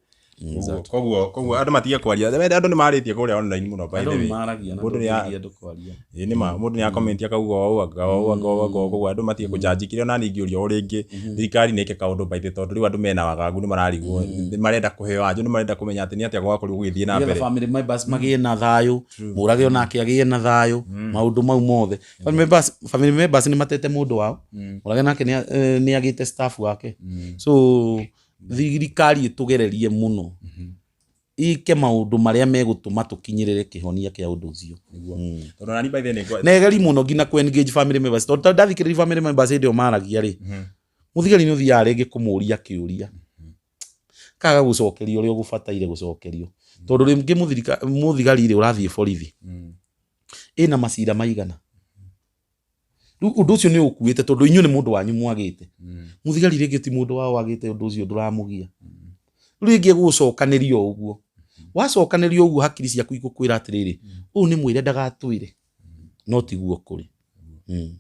Koguo andũ matige kwaria. Andũ nĩ marĩtie kũrĩa online mũno, by the Andũ way. maragia na Mũndũ nĩ ndũngĩgiria andũ kwaria. Ĩĩ nĩ ma mũndũ nĩ akomenti akauga ũũ, anga ũũ, anga ũũ, anga ũũ. Koguo andũ matige kũjanji kĩrĩa. Ona niĩ ingĩũria o rĩngĩ, thirikari nĩ ĩke kaũndũ, by the way, tondũ rĩu andũ mena wagagu, nĩ mararigwo, nĩ marenda kũheo anjũ, nĩ marenda kũmenya atĩ nĩ atĩa gwakorirwo gũgĩthiĩ na nĩgetha mbere. Family members magĩe na thayũ, mũrage onake agĩe na thayũ, maũndũ mau mothe. Family members nĩ matete mũndũ wao, mũrage nake nĩ agĩte staff wake. So thirikari ĩtũgererie mũno, ike maũndũ marĩa megũtũma tũkinyĩrĩre kĩhonia kĩa ũndũ ũcio. Tondũ nani, by the way, nĩ Na egeri mũno nginya kũ engage family members, tondũ ndathikĩrĩria family members hĩndĩ ĩyo maragia rĩ, mũthigari nĩ ũthiaga rĩngĩ kũmũria kĩũria, kaga gũcokerio ũrĩa ũgũbataire gũcokerio, tondũ rĩngĩ mũthigari rĩ ũrathiĩ borithi ĩna macira maigana. Rĩu ũndũ ũcio nĩ ũkuĩte, tondũ inyuĩ nĩ mũndũ wanyu mwagĩte. Mũthigari rĩngĩ ti mũndũ wao wagĩte, ũndũ ũcio ndũramũgia. Rĩu rĩngĩ gũcokanĩrio ũguo, wacokanĩrio ũguo, hakiri ciaku igũkwĩra atĩrĩrĩ, ũyũ nĩ mwĩre ndagatwĩre, no tiguo kũrĩ.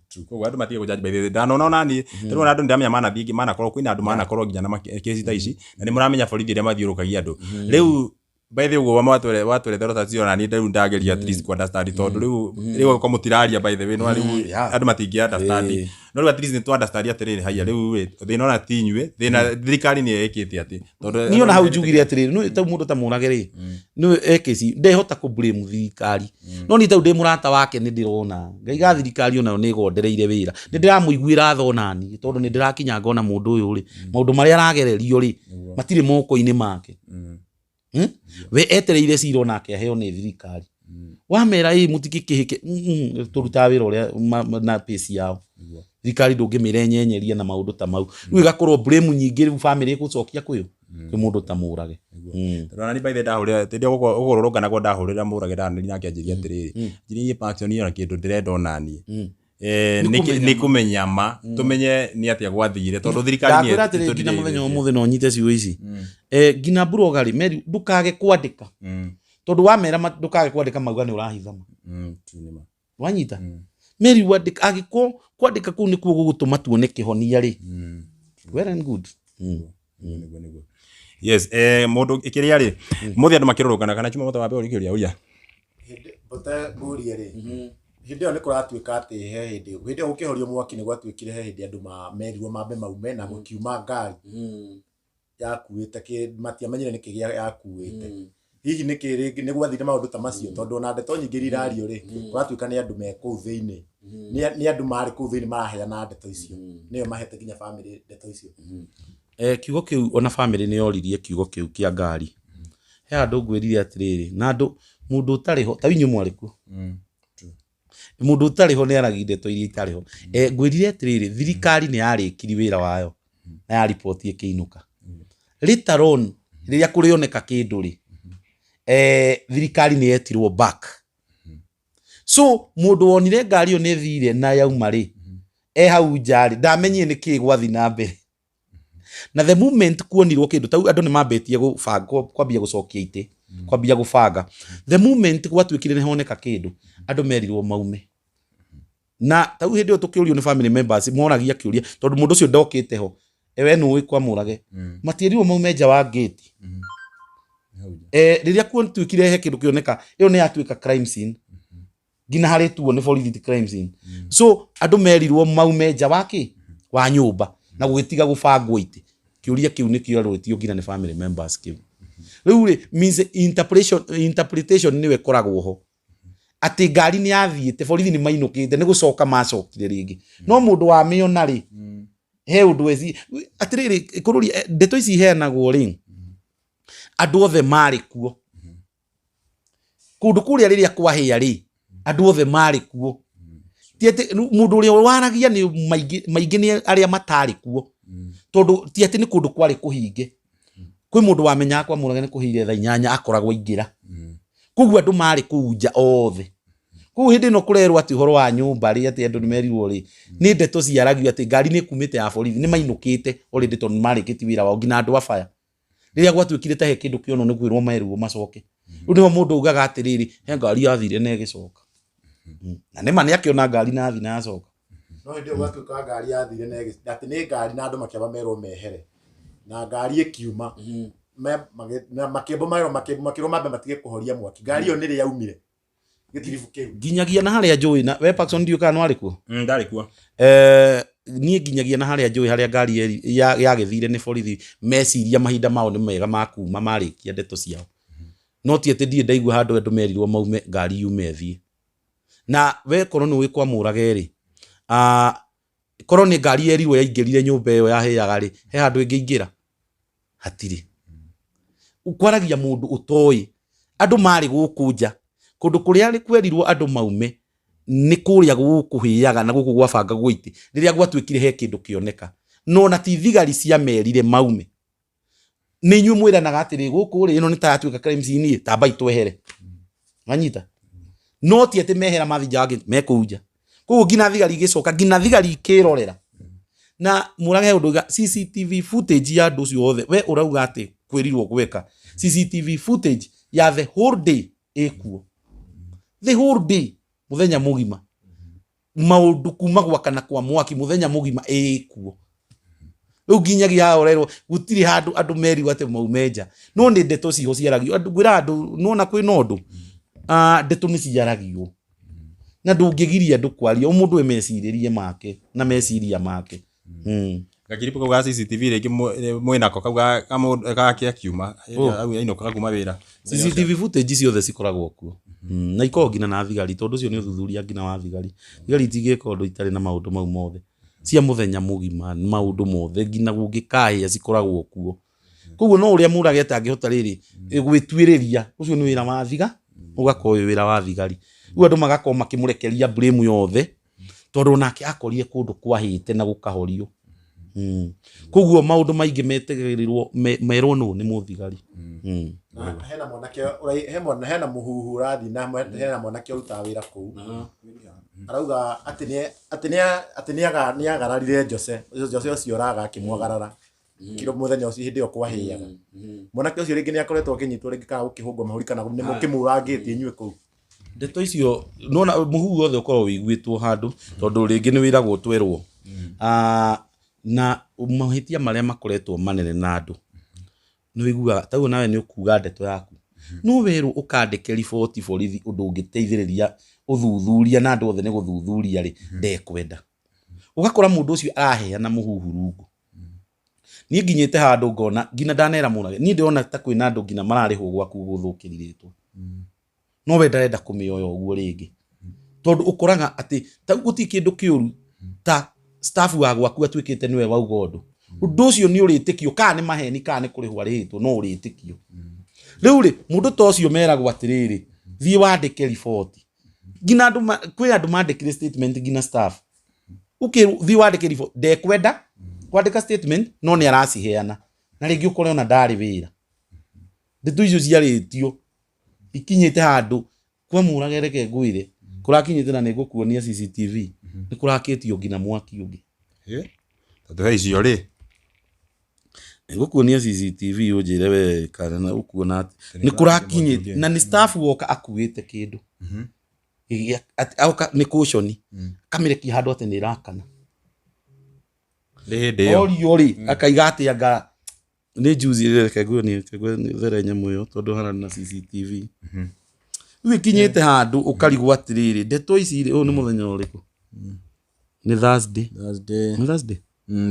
True. Koguo andũ matige kũjudge, by the way. Ndanona onani tondũ ona andũ ndamenya manathiĩ manakorwo, kwĩna andũ manakorwo nginya na kesi ta ici, na nĩ mũramenya borithi arĩa mathiũrũkagia andũ rĩu. By the way, ũguo watwerethera ta cio, nani rĩu ndageria at least ku understand, tondũ rĩu okorwo mũtiraria, by the way, no rĩu andũ matingĩ understand. No rĩu at least nĩ tũ understand atĩrĩrĩ, haya, rĩu rĩ, thĩna ona ti inyuĩ, thĩna thirikari nĩ ĩkĩte atĩ tondũ Niĩ ona hau njugire atĩrĩrĩ, nĩ tau mũndũ ta mũrage rĩ, nĩ ekĩci ndehota kũ blame thirikari, no niĩ tau ndĩ mũrata wake, nĩ ndĩrona ngaiga thirikari onayo nĩ ĩgondereire wĩra. Nĩ ndĩramũiguĩra tha onani, tondũ nĩ ndĩrakinya ngona mũndũ ũyũ rĩ, maũndũ marĩa aragererio rĩ, matirĩ moko-inĩ make. We etereire cira onake aheo nĩ thirikari. Wamera ĩ mũtikĩkĩhĩke, tũrutaga wĩra ũrĩa na pace yao. Thirikari ndũngĩmĩra ĩnyenyerie na maũndũ ta mau. Rĩu ĩgakorwo blame nyingĩ, rĩu family ĩgũcokia kwĩyo kwĩ mũndũ ta mũrage. Tondũ nani, by the way, ndahũrĩra rĩrĩa ũkũrũrũngana ndahũrĩra mũrage, ndanĩria nake anjĩria atĩrĩrĩ, njĩrĩrie Paxson ona kĩndũ ndĩrenda onaniĩ. Nĩ nĩ kũmenya ma, tũmenye nĩ atĩa gwathire, tondũ thirikari nĩ Ndakwĩra atĩrĩ, nginya mũthenya wa ũmũthĩ no nyite ciugo ici. Nginya buroga rĩ, meri ndũkage kwandĩka, tondũ wamera ndũkage kwandĩka, mauga nĩ ũrahitha ma. True, nĩ ma. Wanyita meri wandĩka, angĩkorwo kwandĩka kũu nĩkuo gũgũtũma tuone kĩhonia rĩ, well and good. Nĩguo. Yes, mũndũ kĩrĩa rĩ, mũthĩ andũ makĩrũrũngana kana chuma moto wambe ũrĩa kĩũria ũria. Hĩndĩ bote ngũrie rĩ, hĩndĩ ĩyo nĩ kũratuĩka atĩ he hĩndĩ ĩyo gũkĩhorio mwaki, nĩ gwatuĩkire he hĩndĩ andũ merirwo mambe maume, na gũkiuma ngari yakuĩte kĩ matiamenyire nĩkĩ yakuĩte. Hihi nĩkĩ rĩngĩ nĩ gwathire maũndũ ta macio? Tondũ ona ndeto nyingĩ iria irario rĩ, kũratuĩka nĩ andũ me kũu thĩinĩ, nĩ andũ marĩ kũu thĩinĩ maraheana ndeto icio, nĩo mahete nginya family ndeto icio. Kiugo kĩu ona family nĩ yoririe kiugo kĩu kĩa ngari. He handũ ngwĩrire atĩrĩrĩ, na andũ mũndũ ũtarĩ ho ta inyuĩ mwarĩ kuo, mũndũ ũtarĩ ho nĩ aragia ndeto iria itarĩ ho. Ngwĩrire atĩrĩrĩ, thirikari nĩ yarĩkiri wĩra wayo na ya riboti ĩkĩinũka. Later on, rĩrĩa kũrĩoneka kĩndũ rĩ, thirikari nĩ yetirwo back. So mũndũ wonire ngari ĩyo nĩ ĩthire na yauma rĩ, e hau nja rĩ, ndamenyire nĩ kĩĩ gwathi na mbere. Na the moment kuonirwo kĩndũ tau, andũ nĩ mambĩtie gũbanga, kwambia gũcokia itĩ, kwambia gũbanga. The moment gwatuĩkire nĩ honeka kĩndũ, andũ merirwo maume. Na tau hĩndĩ ĩyo tũkĩũrio nĩ family members, moragia kĩũria, tondũ mũndũ ũcio ndokĩte ho, we nĩũĩ kwa mũrage, matierirwo maume nja wa gate. Rĩrĩa kuatuĩkire he kĩndũ kĩoneka, ĩyo nĩ yatuĩka crime scene, nginya harĩ tuo nĩ borithi ti crime scene. So andũ merirwo maume nja wa kĩ wa nyũmba na gũgĩtiga gũbangwo itĩ. Kĩũria kĩu nĩ kĩorĩtio nginya nĩ family members kĩu. Rĩu rĩ, means interpretation nĩyo ĩkoragwo ho, atĩ ngari nĩ yathiĩte, borithi nĩ mainũkĩte, nĩ gũcoka macokire rĩngĩ. No mũndũ wamĩona rĩ, he ũndũ eci atĩrĩrĩ, kũrũria ndeto ici iheanagwo rĩ, andũ othe marĩ kuo kũndũ kũrĩa rĩrĩa kwahĩa rĩ, andũ othe marĩ kuo. Ti atĩ mũndũ ũrĩa waragia nĩ maingĩ maingĩ nĩ arĩa matarĩ kuo, tondũ ti atĩ nĩ kũndũ kwarĩ kũhinge. Kwĩ mũndũ wamenyaga kwa mũrage nĩ kũhĩire thaa 8, akoragwo aingĩra. Koguo andũ marĩ kũu nja othe. Koguo hĩndĩ ĩno kũrerwo atĩ ũhoro wa nyũmba rĩ, atĩ andũ nĩ merirwo rĩ, nĩ ndeto ciaragio atĩ ngari nĩ kumĩte ya borithi, nĩ mainũkĩte already, tondũ nĩ marĩkĩtie wĩra wao, nginya andũ a baya. Rĩrĩa gwatuĩkire ta he kĩndũ kĩonwo, nĩ kwĩrwo merirwo macoke. Rĩu nĩho mũndũ augaga atĩrĩrĩ, he ngari yathire na ĩgĩcoka. Na nĩma nĩ akĩona ngari na athi na acoka. No hĩndĩ ĩyo gwatuĩka ngari yathire na atĩ nĩ ngari, na andũ makĩamba merwo mehere na ngari ĩkiuma. Makĩambwo makĩrwo mambe matige kũhoria mwaki. Ngari ĩyo nĩrĩ yaumire gĩtiribu kĩu. Nginyagia na harĩa njũĩ na we Paxson ndiũ kana nwarĩ kuo. Ndarĩ kuo. Niĩ nginyagia na harĩa njũĩ harĩa ngari yagĩthire nĩ borithi meciria mahinda mao nĩ mega ma kuma marĩkia ndeto ciao. No ti atĩ ndirĩ ndaigua handũ andũ merirwo maume ngari yume ĩthiĩ. Na we korwo nĩ ũĩ kwa Mũrage rĩ, korwo nĩ ngari yerirwo yaingĩrire nyũmba ĩyo yahĩaga rĩ, he handũ ĩngĩingĩra? Hatirĩ. Kwaragia mũndũ ũtoĩ. Andũ marĩ gũkũ nja. Kũndũ kũrĩa kwerirwo andũ maume nĩ kũrĩa gũkũhĩaga na gũkũ gwabangagwo itĩ rĩrĩa gwatuĩkire he kĩndũ kĩoneka. No na ti thigari ciamerire maume. Nĩ inyuĩ mwĩranaga atĩrĩ gũkũ rĩ ĩno nĩ ta yatuĩka crime scene ĩ, tambai twehere. Wanyita? No ti atĩ mehera mathiĩ nja mekũu nja. Koguo nginya thigari igĩcoka, nginya thigari ikĩrorera. Na Mũrage ũndũ uga CCTV footage ya andũ ũcio wothe, we ũrauga atĩ kwĩrirwo gweka. CCTV footage ya the whole day ĩkuo. The whole day, mũthenya mũgima. Maũndũ kuma gwakana kwa mwaki mũthenya mũgima ĩkuo. Rĩu nginyagia haha ũrerwo gũtirĩ handũ andũ merirwo atĩ maume nja. No nĩ ndeto ciho ciaragio. Andũ ngwĩra andũ nona kwĩna ũndũ. Ndeto nĩ ciaragio. Na ndũngĩgiria andũ kwaria, o mũndũ e mecirĩrie make na meciria make. Gakiribu kau ga CCTV rĩngĩ mwĩnako kau gake akiuma ainũkaga kuma wĩra. CCTV footage ciothe cikoragwo kuo. Na ikoragwo nginya na thigari, tondũ ũcio nĩ ũthuthuria nginya wa thigari. Thigari itingĩka ũndũ itarĩ na maũndũ mau mothe. Cia mũthenya mũgima, maũndũ mothe nginya gũngĩkahĩa cikoragwo kuo. Koguo no ũrĩa Mũrage atangĩhota rĩrĩ gwĩtuĩrĩria, ũcio nĩ wĩra wa thiga, ũgakorwo wĩ wĩra wa thigari. Rĩu andũ magakorwo makĩmũrekeria blame yothe, tondũ onake akorire kũndũ kwahĩte na gũkahorio. Koguo maũndũ maingĩ metegagĩrĩrwo merwo nũ nĩ mũthigari. Hena mwanake hena mũhuhu ũrathiĩ na hena mwanake ũrutaga wĩra kũu. Arauga atĩ nĩ agararire Jose. Jose ũcio ũraga akĩmwagarara. Kiro mũthenya ũcio hĩndĩ ĩyo kwahĩaga. Mwanake ũcio rĩngĩ nĩ akoretwo akĩnyitwo rĩngĩ kana gũkĩhũngwo mahũri kana nĩ mũkĩmũrangĩtie inyuĩ kũu. Ndeto icio nona mũhuhu wothe ũkoragwo wĩiguĩtwo handũ tondũ rĩngĩ nĩ wĩragwo twerwo. Na mahĩtia marĩa makoretwo manene na andũ nĩ wĩiguaga taguo nawe nĩ ũkuga ndeto yaku. No werwo ũkandĩke riboti borithi ũndũ ũngĩteithĩrĩria ũthuthuria na andũ othe nĩ gũthuthuria rĩ, ndekwenda. Ũgakora mũndũ ũcio araheana mũhuhu rungu. Niĩ nginyĩte handũ ngona nginya ndanera Mũrage, niĩ ndĩrona ta kwĩna andũ nginya mararĩhwo gwaku gũthũkĩria rĩtwa. No we ndarenda kũmĩoya ũguo rĩngĩ. Tondũ ũkoraga atĩ ta gũtirĩ kĩndũ kĩũru ta staff wa gwaku atuĩkĩte nĩwe wauga ũndũ. Ũndũ ũcio nĩ ũrĩtĩkio kana nĩ maheni kana nĩ kũrĩhwo arĩhĩtwo no ũrĩtĩkio. Rĩu rĩ mũndũ ta ũcio meragwo atĩrĩrĩ thiĩ wandĩke riboti. Nginya andũ kwĩ andũ mandĩkire statement nginya staff. Ũkĩrwo thiĩ wandĩke riboti ndekwenda kwandĩka statement no nĩ araciheana. Na rĩngĩ ũkore ona ndarĩ wĩra. Ndeto icio ciarĩtio ikinyĩte handũ kwa Mũrage reke ngwĩre kũrakinyĩte na nĩngũkuonia CCTV nĩ kũrakĩtio nginya mwaki ũngĩ. Tondũ he icio rĩ Nĩngũkuonia CCTV ũnjĩre we kana na ũkuona atĩ nĩ kũrakinyĩte na nĩ staff woka akuĩte kĩndũ. Oka nĩ caution akamĩrekia handũ atĩ nĩ ĩrakana. Nĩ hĩndĩ ĩyo. Orio rĩ akaiga atĩ anga nĩ juzi reke nguonie reke there nyamũ ĩyo tondũ hara na CCTV. Rĩu ĩkinyĩte handũ ũkarigwo atĩrĩrĩ ndeto ici rĩ ũyũ nĩ mũthenya ũrĩkũ? Nĩ Thursday. Thursday. Nĩ Thursday?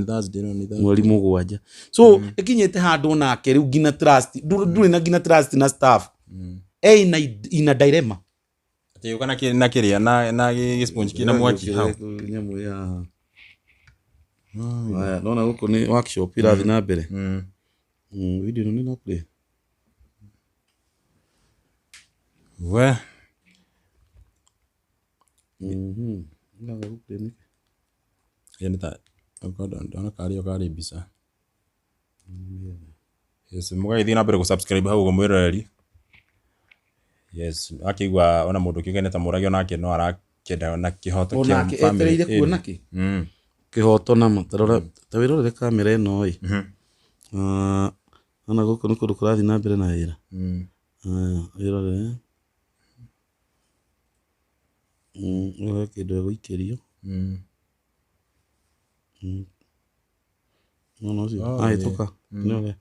Thursday no nĩ Thursday. Mweri mũgwanja. So ĩkinyĩte handũ onake rĩu nginya trust ndũrĩ na nginya trust na staff. Ina dilemma. Atĩ ũka na kĩrĩa na gĩ sponge kĩna mwaki hau. Nyamũ ya. Haya, nona gũkũ nĩ workshop irathiĩ na mbere. Video ĩno nĩ ĩra play. We. Ĩraga gũ play nĩkĩ? Ĩyo nĩ ta ndona karĩ yo karĩ mbica. Yes, mũgagĩthiĩ na mbere gũ subscribe hau ũguo mwĩroreri. Yes, akĩigua ona mũndũ kĩũgaine ta Mũrage onake no arakĩenda na kĩhoto kĩa Onake family. etereire kuona kĩ? Kĩhoto nama, ta rora, ta wĩrorere kamera ĩno ĩ. Ona gũkũ nĩ kũndũ kũrathiĩ na mbere na wĩra. Wĩrorere. Ĩyo he kĩndũ ĩgũikĩrio. Nona ũcio? Ahĩtũka. Nĩ ũrĩa.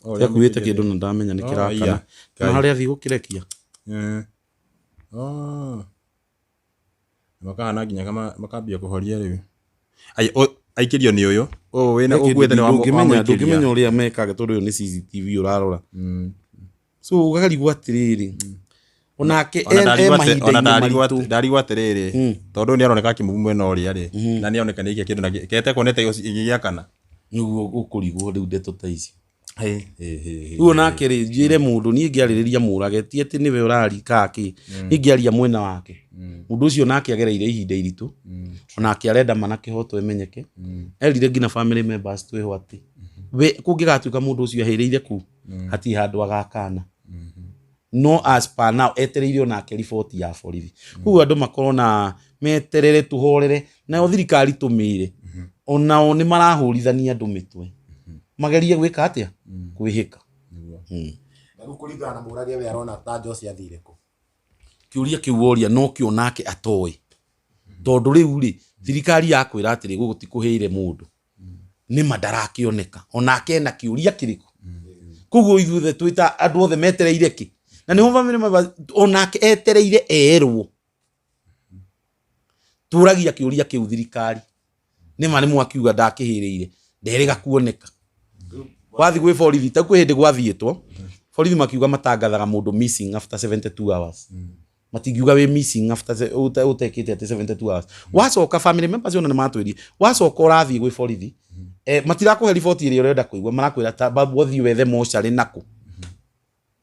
Akuĩte kĩndũ na ndamenya nĩ kĩrakana. Na harĩa athiĩ gũkĩrekia. Oh. Makahana nginya kama makambia kũhoria rĩu. Ai aikĩrio nĩ ũyũ. Ũyũ wĩna ũkuĩte nĩ wa Ndũngĩmenya ndũngĩmenya ũrĩa mekaga tondũ ũyũ nĩ CCTV ũrarora. So ũkarigwo atĩrĩrĩ. Onake e mahinda-inĩ maritũ. Ndarigwo atĩrĩrĩ tondũ nĩ aroneka akĩmove mwena ũrĩa rĩ na nĩ aroneka nĩ aikia kĩndũ na kete kuonete gĩgĩakana. Nĩguo ũkũrigwo rĩu ndeto ta ici. Rĩu onake rĩ njĩre mũndũ niĩ ngĩarĩrĩria mũrage ti atĩ nĩwe ũrarika kĩ niĩ ngĩaria mwena wake mũndũ ũcio nake agereire ihinda iritũ onake arenda mana kĩhoto ĩmenyeke erire nginya family members twĩho atĩ we kũngĩgatuĩka mũndũ ũcio ahĩrĩire kũu hatirĩ handũ agakana no as per now etereire onake riboti ya borithi koguo andũ makorwo na meterere tũhorere nayo thirikari tũmĩre onao nĩ marahũrithania andũ mĩtwe magerie gwĩka atĩa kwĩhĩka. Na rĩu kũringana na Mũrage we arona ta Josh athire kũ? Kĩũria kĩu woria no kĩo nake atoĩ tondũ rĩu rĩ thirikari yakwĩra atĩrĩ gũkũ ti kũhĩire mũndũ nĩma ndarakĩoneka onake ena kĩũria kĩrĩkũ koguo ithuothe twĩta andũ othe metereire kĩ na nĩho family members onake etereire erwo tũragia kĩũria kĩu thirikari nĩma nĩ mwakiuga ndakĩhĩrĩire nderĩga kuoneka wathi gwĩ borithi ta kwĩ hĩndĩ gwathiĩtwo borithi makiuga matangathaga mũndũ missing after 72 hours matingiuga wĩ missing after ũtekĩte atĩ 72 hours wacoka family members ona nĩ matwĩrie wacoka ũrathiĩ gwĩ borithi matirakũhe riboti ĩrĩa ũrenda kũigua marakwĩra ta babu ũthiĩ wethe mocarĩ nakũ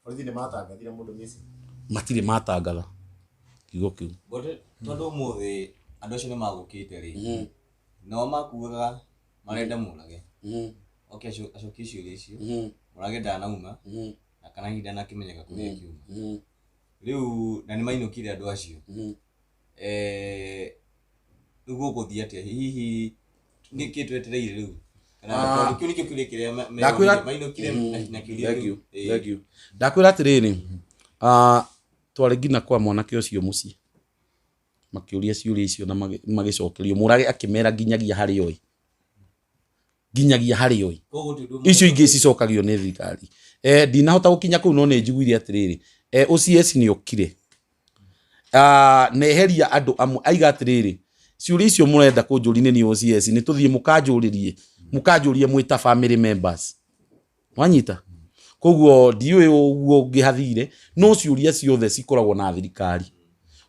Borithi nĩ matangathire mũndũ missing. Matirĩ matangatha kiugo kĩu tondũ ũmũthĩ andũ acio nĩ magũkĩte rĩ nao makuaga marenda Mũrage oke acokie ciũria icio Mũrage ndanauma na kana hihi ndanakĩmenyeka kũrĩa akiuma rĩu na nĩ mainũkire andũ acio rĩu gũgũthiĩ atĩa hihi nĩkĩ twetereire rĩu kana tondũ kĩu nĩkĩo kĩũria kĩrĩa mainũkire na kĩũria kĩu. Ndakwĩra atĩrĩrĩ twarĩ nginya kwa mwanake ũcio mũciĩ makĩũria ciũria icio na magĩcokerio Mũrage akĩmera nginyagia harĩa oĩ nginyagia harĩa oĩ icio ingĩ cicokagio nĩ thirikari ndinahota gũkinya kũu no nĩ njiguire atĩrĩrĩ OCS nĩ okire neheria andũ amwe aiga atĩrĩrĩ ciũria icio mũrenda kũnjũria nĩ OCS nĩ tũthiĩ mũkanjũrĩrie mũkanjũrie mwĩ ta family members wanyita koguo ndiũĩ ũguo ũngĩhathire no ciũria ciothe cikoragwo na thirikari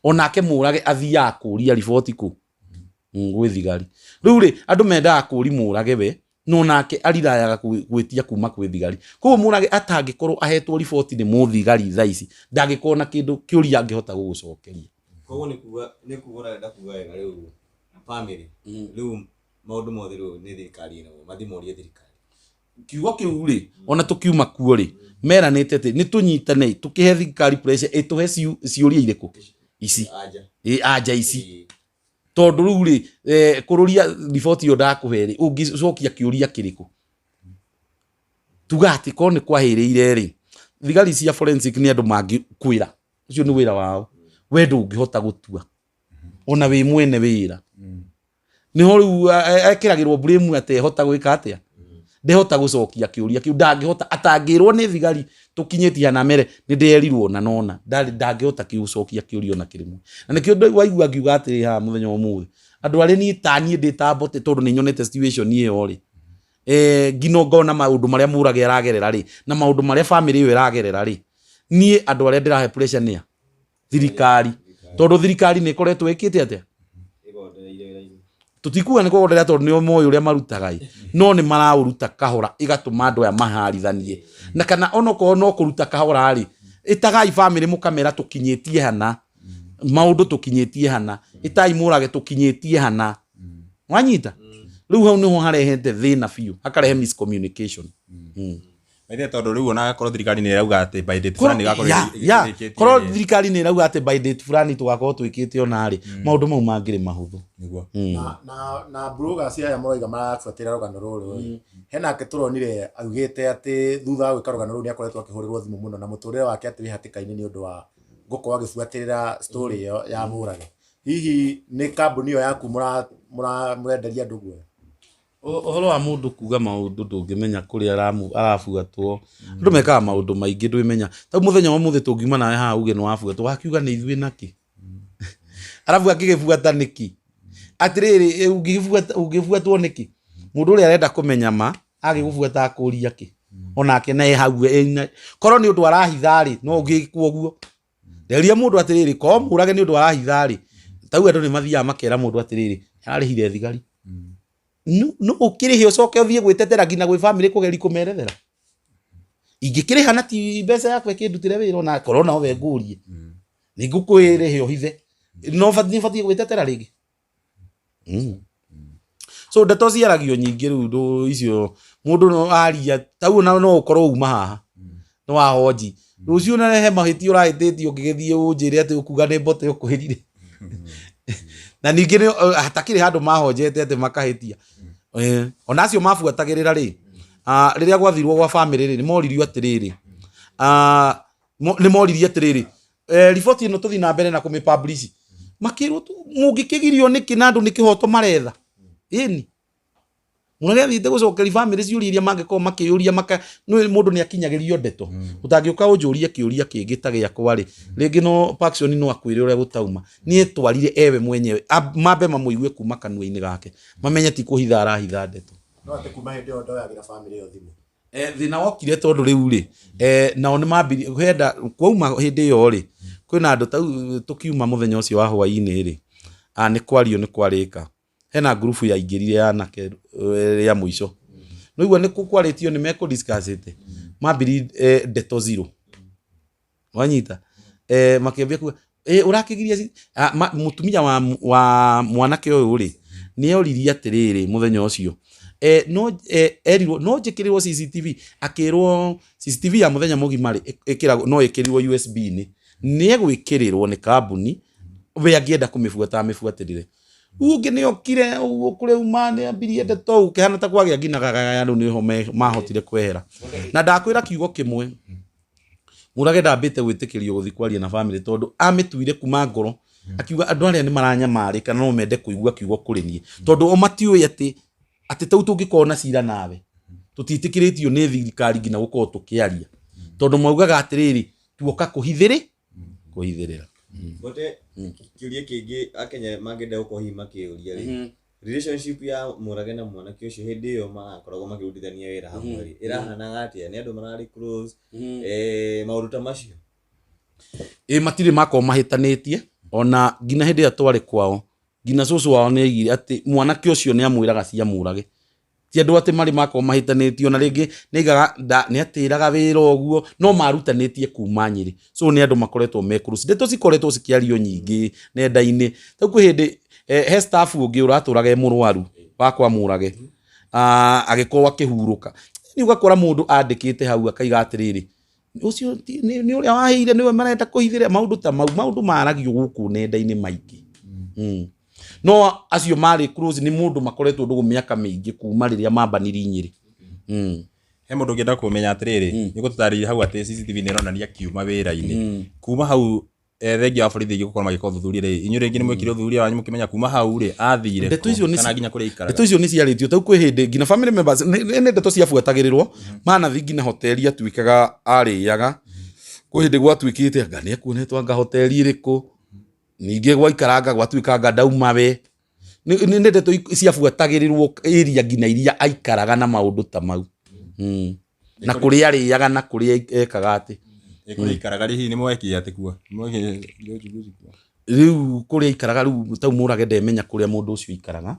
onake Mũrage athiaga kũria riboti kũ gwĩ thigari rĩu rĩ andũ mendaga kũri Mũrage we no nake arirayaga gwĩtia kuma kwĩ thigari koguo Mũrage atangĩkorwo ahetwo riboti nĩ mũthigari thaa ici ndangĩkorwo na kĩndũ kĩũria angĩhota gũgũcokeria koguo nĩ kuga ũrenda kuga wega rĩu family rĩu maũndũ mothe rĩu nĩ thirikari ĩnamo mathiĩ morie thirikari kiugo kĩu rĩ ona tũkiuma kuo rĩ meranĩte atĩ nĩ tũnyitane tũkĩhe thirikari pressure ĩtũhe ciũria irĩkũ ici anja ici tondũ rĩu rĩ kũrũria riboti ĩyo ndakũhe rĩ ũngĩcokia kĩũria kĩrĩkũ tuga atĩ korwo nĩ kwahĩrĩire rĩ thigari cia forensic nĩ andũ mangĩkwĩra ũcio nĩ wĩra wao we ndũngĩhota gũtua ona wĩ mwene wĩra nĩho rĩu ekĩragĩrwo blame atĩ ehota gwĩka atĩa ndehota gũcokia kĩũria kĩu ndangĩhota atangĩrwo nĩ thigari tũkinyĩtie na mere nĩ nderirwo na nona ndangĩhota gũcokia kĩũria ona kĩrĩmwe na nĩkĩo waigua ngiuga atĩrĩ haha mũthenya wa ũmũthĩ andũ arĩa niĩ ta niĩ ndĩ ta Mbote tondũ nĩ nyonete situation ĩyo rĩ ngino ngona maũndũ marĩa Mũrage aragerera rĩ na maũndũ marĩa family ĩyo ĩragerera rĩ niĩ andũ arĩa ndĩrahe pressure nĩ a thirikari tondũ thirikari nĩ ĩkoretwo ĩkĩte atĩa tutikuga nĩ kũgonderea tondũ nĩo moĩ ũrĩa marutaga ĩ no nĩ maraũruta kahora ĩgatũma andũ aya maharithanie na kana onokorwo no kũruta kahora rĩ ĩtagai family mũkamera tũkinyĩtie hana maũndũ tũkinyĩtie hana ĩtai Mũrage tũkinyĩtie hana wanyita rĩu hau nĩho harehete thĩna biũ hakarehe miscommunication. Maithe tondũ rĩu ona korwo thirikari nĩ ĩrauga atĩ by date fulani ĩgakorwo ĩrĩkĩtie korwo thirikari nĩ ĩrauga atĩ by date fulani tũgakorwo twĩkĩte ona rĩ maũndũ mau mangĩrĩ mahũthũ nĩguo na bloggers aya mũroiga marabuatĩrĩra rũgano rũrũ hena ake tũronire augĩte atĩ thutha wa gwĩka rũgano rũu nĩ akoretwo akĩhũrĩrwo thimũ mũno na mũtũrĩre wake atĩ wĩ hatĩka-inĩ nĩ ũndũ wa gũkorwo agĩbuatĩrĩra story ĩyo ya Mũrage. Hihi nĩ kambuni ĩyo yaku mũrenderia andũ guoya? Ũhoro wa mũndũ kuga maũndũ ndũngĩmenya kũrĩa arabuatwo. Andũ mekaga maũndũ maingĩ ndwĩmenya. Ta mũthenya wa ũmũthĩ tũngiuma nawe haha uge nĩ wabuatwo, wakiuga nĩ ithuĩ nakĩ? Arabu angĩgĩbuata nĩkĩ? Atĩrĩrĩ, ũngĩbuatwo nĩkĩ? Mũndũ ũrĩa arenda kũmenya ma, agĩgũbuata akũria kĩ? Onake na e hau, korwo nĩ ũndũ arahitha rĩ, no ũgĩkwo ũguo. Nderia mũndũ atĩrĩrĩ, korwo mũrage nĩ ũndũ arahitha rĩ, ta rĩu andũ nĩ mathiaga makera mũndũ atĩrĩrĩ, ararĩhire thigari. No ũkĩrĩhe ũcoke ũthiĩ gwĩtetera nginya gwĩ bamĩrĩ kũgeria kũmerethera. Ingĩkĩrĩha na ti mbeca yakwa ĩkĩndutĩre wĩra ona korwo no we ngũrie. Nĩ ngũkwĩrĩhe ũhithe. No nĩ batiĩ gwĩtetera rĩngĩ. So ndeto ciaragio nyingĩ rĩu ndũ icio mũndũ no aria tau ona no ũkorwo uma haha. Nĩ wahonji. Rũciũ na rehe mahĩtia ũrahĩtĩtie ũngĩgĩthiĩ ũnjĩre atĩ ũkuga nĩ mbote ũkwĩrire. Na ningĩ nĩ hatakĩrĩ handũ mahonjete atĩ makahĩtia. Ona acio mabuatagĩrĩra rĩ, rĩrĩa gwathirwo gwa bamĩrĩ rĩ, nĩ moririo atĩrĩrĩ, nĩ moririe atĩrĩrĩ, riboti ĩno tũthiĩ na mbere na kũmĩ publish. Makĩrwo mũngĩkĩgirio nĩkĩ na andũ nĩ kĩhoto maretha? Ĩni. Mũrage athiĩte gũcokeria bamĩrĩ ciũria iria mangĩkorwo makĩyũria maka, nĩ mũndũ nĩ akinyagĩrio ndeto. Ũtangĩũka ũnjũrie kĩũria kĩngĩ ta gĩakwa rĩ, rĩngĩ no Paxson no akwĩre ũrĩa gũtauma. Nĩ etwarire ewe mwenyewe, mambe mamũigue kuma kanua-inĩ gake, mamenye ti kũhitha arahitha ndeto. No atĩ kuma hĩndĩ ĩyo ndoyagĩra bamĩrĩ ĩyo thimũ. Thĩna wokire tondũ rĩu rĩ, nao nĩ mambirie, henda, kwauma hĩndĩ ĩyo rĩ, kwĩna andũ tau tũkiuma mũthenya ũcio wa hwaĩ-inĩ rĩ, nĩ kwario nĩ kwarĩka. Hena ngurubu yaingĩrire ya anake ya mũico. Nĩũigua nĩ kwarĩtio nĩ mekũ discuss ĩte. Mambirie ndeto zero. Wanyita? Makĩambia kuga, ũrakĩgiria mũtumia wa mwanake ũyũ rĩ, nĩ oririe atĩrĩrĩ mũthenya ũcio. No, erirwo, no njĩkĩrĩrwo CCTV, akĩrwo CCTV ya mũthenya mũgima rĩ, ĩkĩragwo, no ĩkĩrirwo U S B-inĩ. Nĩ egwĩkĩrĩrwo nĩ kambuni, we angĩenda kũmĩbuata amĩbuatĩrĩre. Rĩu ũngĩ nĩ okire, ũguo kũrĩa uma, nĩ ambirie ndeto, ũkĩhana ta kwagĩa nginya gagaya, rĩu nĩho mahotire kwehera. Na ndakwĩra kiugo kĩmwe, Mũrage ndambĩte gwĩtĩkĩrio gũthiĩ kwaria na bamĩrĩ tondũ amĩtuire kuma ngoro, akiuga andũ arĩa nĩ maranyamarĩka no mende kũigua kiugo kũrĩ niĩ, tondũ o matiũĩ atĩ tau tũngĩkorwo na cira nawe, tũtiĩtĩkĩrĩtio nĩ thirikari nginya gũkorwo tũkĩaria, tondũ maugaga atĩrĩrĩ, tuoka kũhithĩrĩra. Bote, kĩũria kĩngĩ Akenya mangĩenda gũkorwo hihi makĩũria rĩ, relationship ya Mũrage na mwanake ũcio hĩndĩ ĩyo marakoragwo makĩrutithania wĩra hamwe rĩ, ĩrahanaga atĩa? Nĩ andũ mararĩ close, maũndũ ta macio? Matirĩ makorwo mahĩtanĩtie, ona nginya hĩndĩ ĩrĩa twarĩ kwao, nginya cũcũ wao nĩ aigire atĩ mwanake ũcio nĩ amwĩraga cia Mũrage. Ti andũ atĩ marĩ makorwo mahĩtanĩtie, ona rĩngĩ nĩ aigaga nĩ atĩraga wĩra ũguo, no marutanĩtie kuma Nyĩrĩ. So nĩ andũ makoretwo me close. Ndeto cikoretwo cikĩario nyingĩ nenda-inĩ. Rĩu kwĩ hĩndĩ, he staff ũngĩ ũratũraga e mũrwaru wa kwa Mũrage, agĩkorwo akĩhurũka. Rĩu ũgakora mũndũ andĩkĩte hau akaiga atĩrĩrĩ, ũcio nĩ ũrĩa wahĩire, nĩwe marenda kũhithĩra, maũndũ ta mau, maũndũ maragio gũkũ nenda-inĩ maingĩ. No acio marĩ close nĩ mũndũ makoretwo ndũgũ mĩaka mĩingĩ kuma rĩrĩa mambanire Nyĩrĩ. He mũndũ ũngĩenda kũmenya atĩrĩrĩ, nĩ gũtũtarĩria hau atĩ CCTV nĩ ĩronania kiuma wĩra-inĩ. Kuma hau, thengia wa borithi gũkorwo magĩka ũthuthuria rĩ, inyuĩ rĩngĩ nĩ mwĩkire ũthuthuria wanyu mũkĩmenya kuma hau rĩ, athire Ndeto kũ, icio nĩ kana nginya kũrĩa aikaraga? Ndeto icio nĩ ciarĩtio, tau kwĩ hĩndĩ nginya family members, nĩ ndeto ciabuatagĩrĩrwo, manathi nginya hoteli atuĩkaga arĩaga. Kwĩ hĩndĩ gwatuĩkĩte anga nĩ ekuonetwo anga hoteli ĩrĩkũ, ningĩ gwaikaranga gwatuĩka anga ndauma we. Nĩ ndeto ciabuatagĩrĩrwo area nginya iria aikaraga na maũndũ ta mau. Na kũrĩa arĩaga na kũrĩa ekaga atĩ. Ĩ, kũrĩa aikaraga rĩ, hihi nĩ mwekire atĩ kuo? Nĩ mwekire ũchunguzi kuo? Rĩu kũrĩa aikaraga rĩu tau Mũrage ndemenya kũrĩa mũndũ ũcio aikaraga.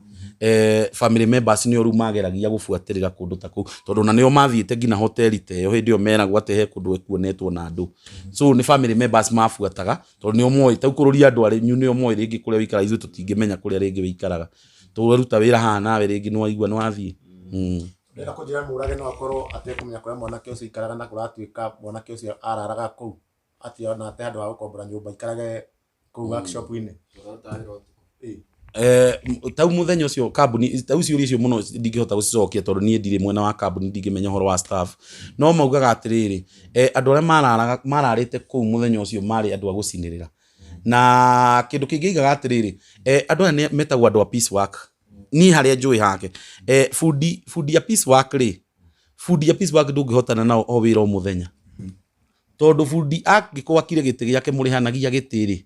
Family members nĩo rĩu mageragia gũbuatĩrĩra kũndũ ta kũu, tondũ ona nĩo mathiĩte nginya hoteli ta ĩyo hĩndĩ ĩyo meragwo atĩ he kũndũ ekuonetwo na andũ. So nĩ family members mabuataga, tondũ nĩo moĩ, tau kũrũria andũ arĩ nĩo moĩ rĩngĩ kũrĩa ũikaraga, ithuĩ tũtingĩmenya kũrĩa rĩngĩ ũikaraga. Tũraruta wĩra haha nawe rĩngĩ nĩwaigua nĩwathiĩ. Ndĩrenda kũnjĩra Mũrage no akorwo atekũmenya kũrĩa mwanake ũcio aikaraga na kũratuĩka mwanake ũcio araraga kũu, atĩ ona ate handũ ha gũkombora nyũmba aikarage kũu workshop-inĩ. Tau mũthenya ũcio kambuni, tau ciũria icio mũno ndingĩhota gũcicokia tondũ niĩ ndirĩ mwena wa kambuni, ndingĩmenya ũhoro wa staff. No maugaga atĩrĩrĩ, andũ arĩa mararĩte kũu mũthenya ũcio marĩ andũ a gũcinĩrĩra. Na kĩndũ kĩngĩ aigaga atĩrĩrĩ, andũ aya nĩ metagwo andũ a piece work. Niĩ harĩa njũĩ hake, bundi ya piece work rĩ, bundi ya piece work ndũngĩhotana nao o wĩra o mũthenya, tondũ bundi angĩkorwo akire gĩtĩ gĩake mũrĩhanagia gĩtĩ rĩ,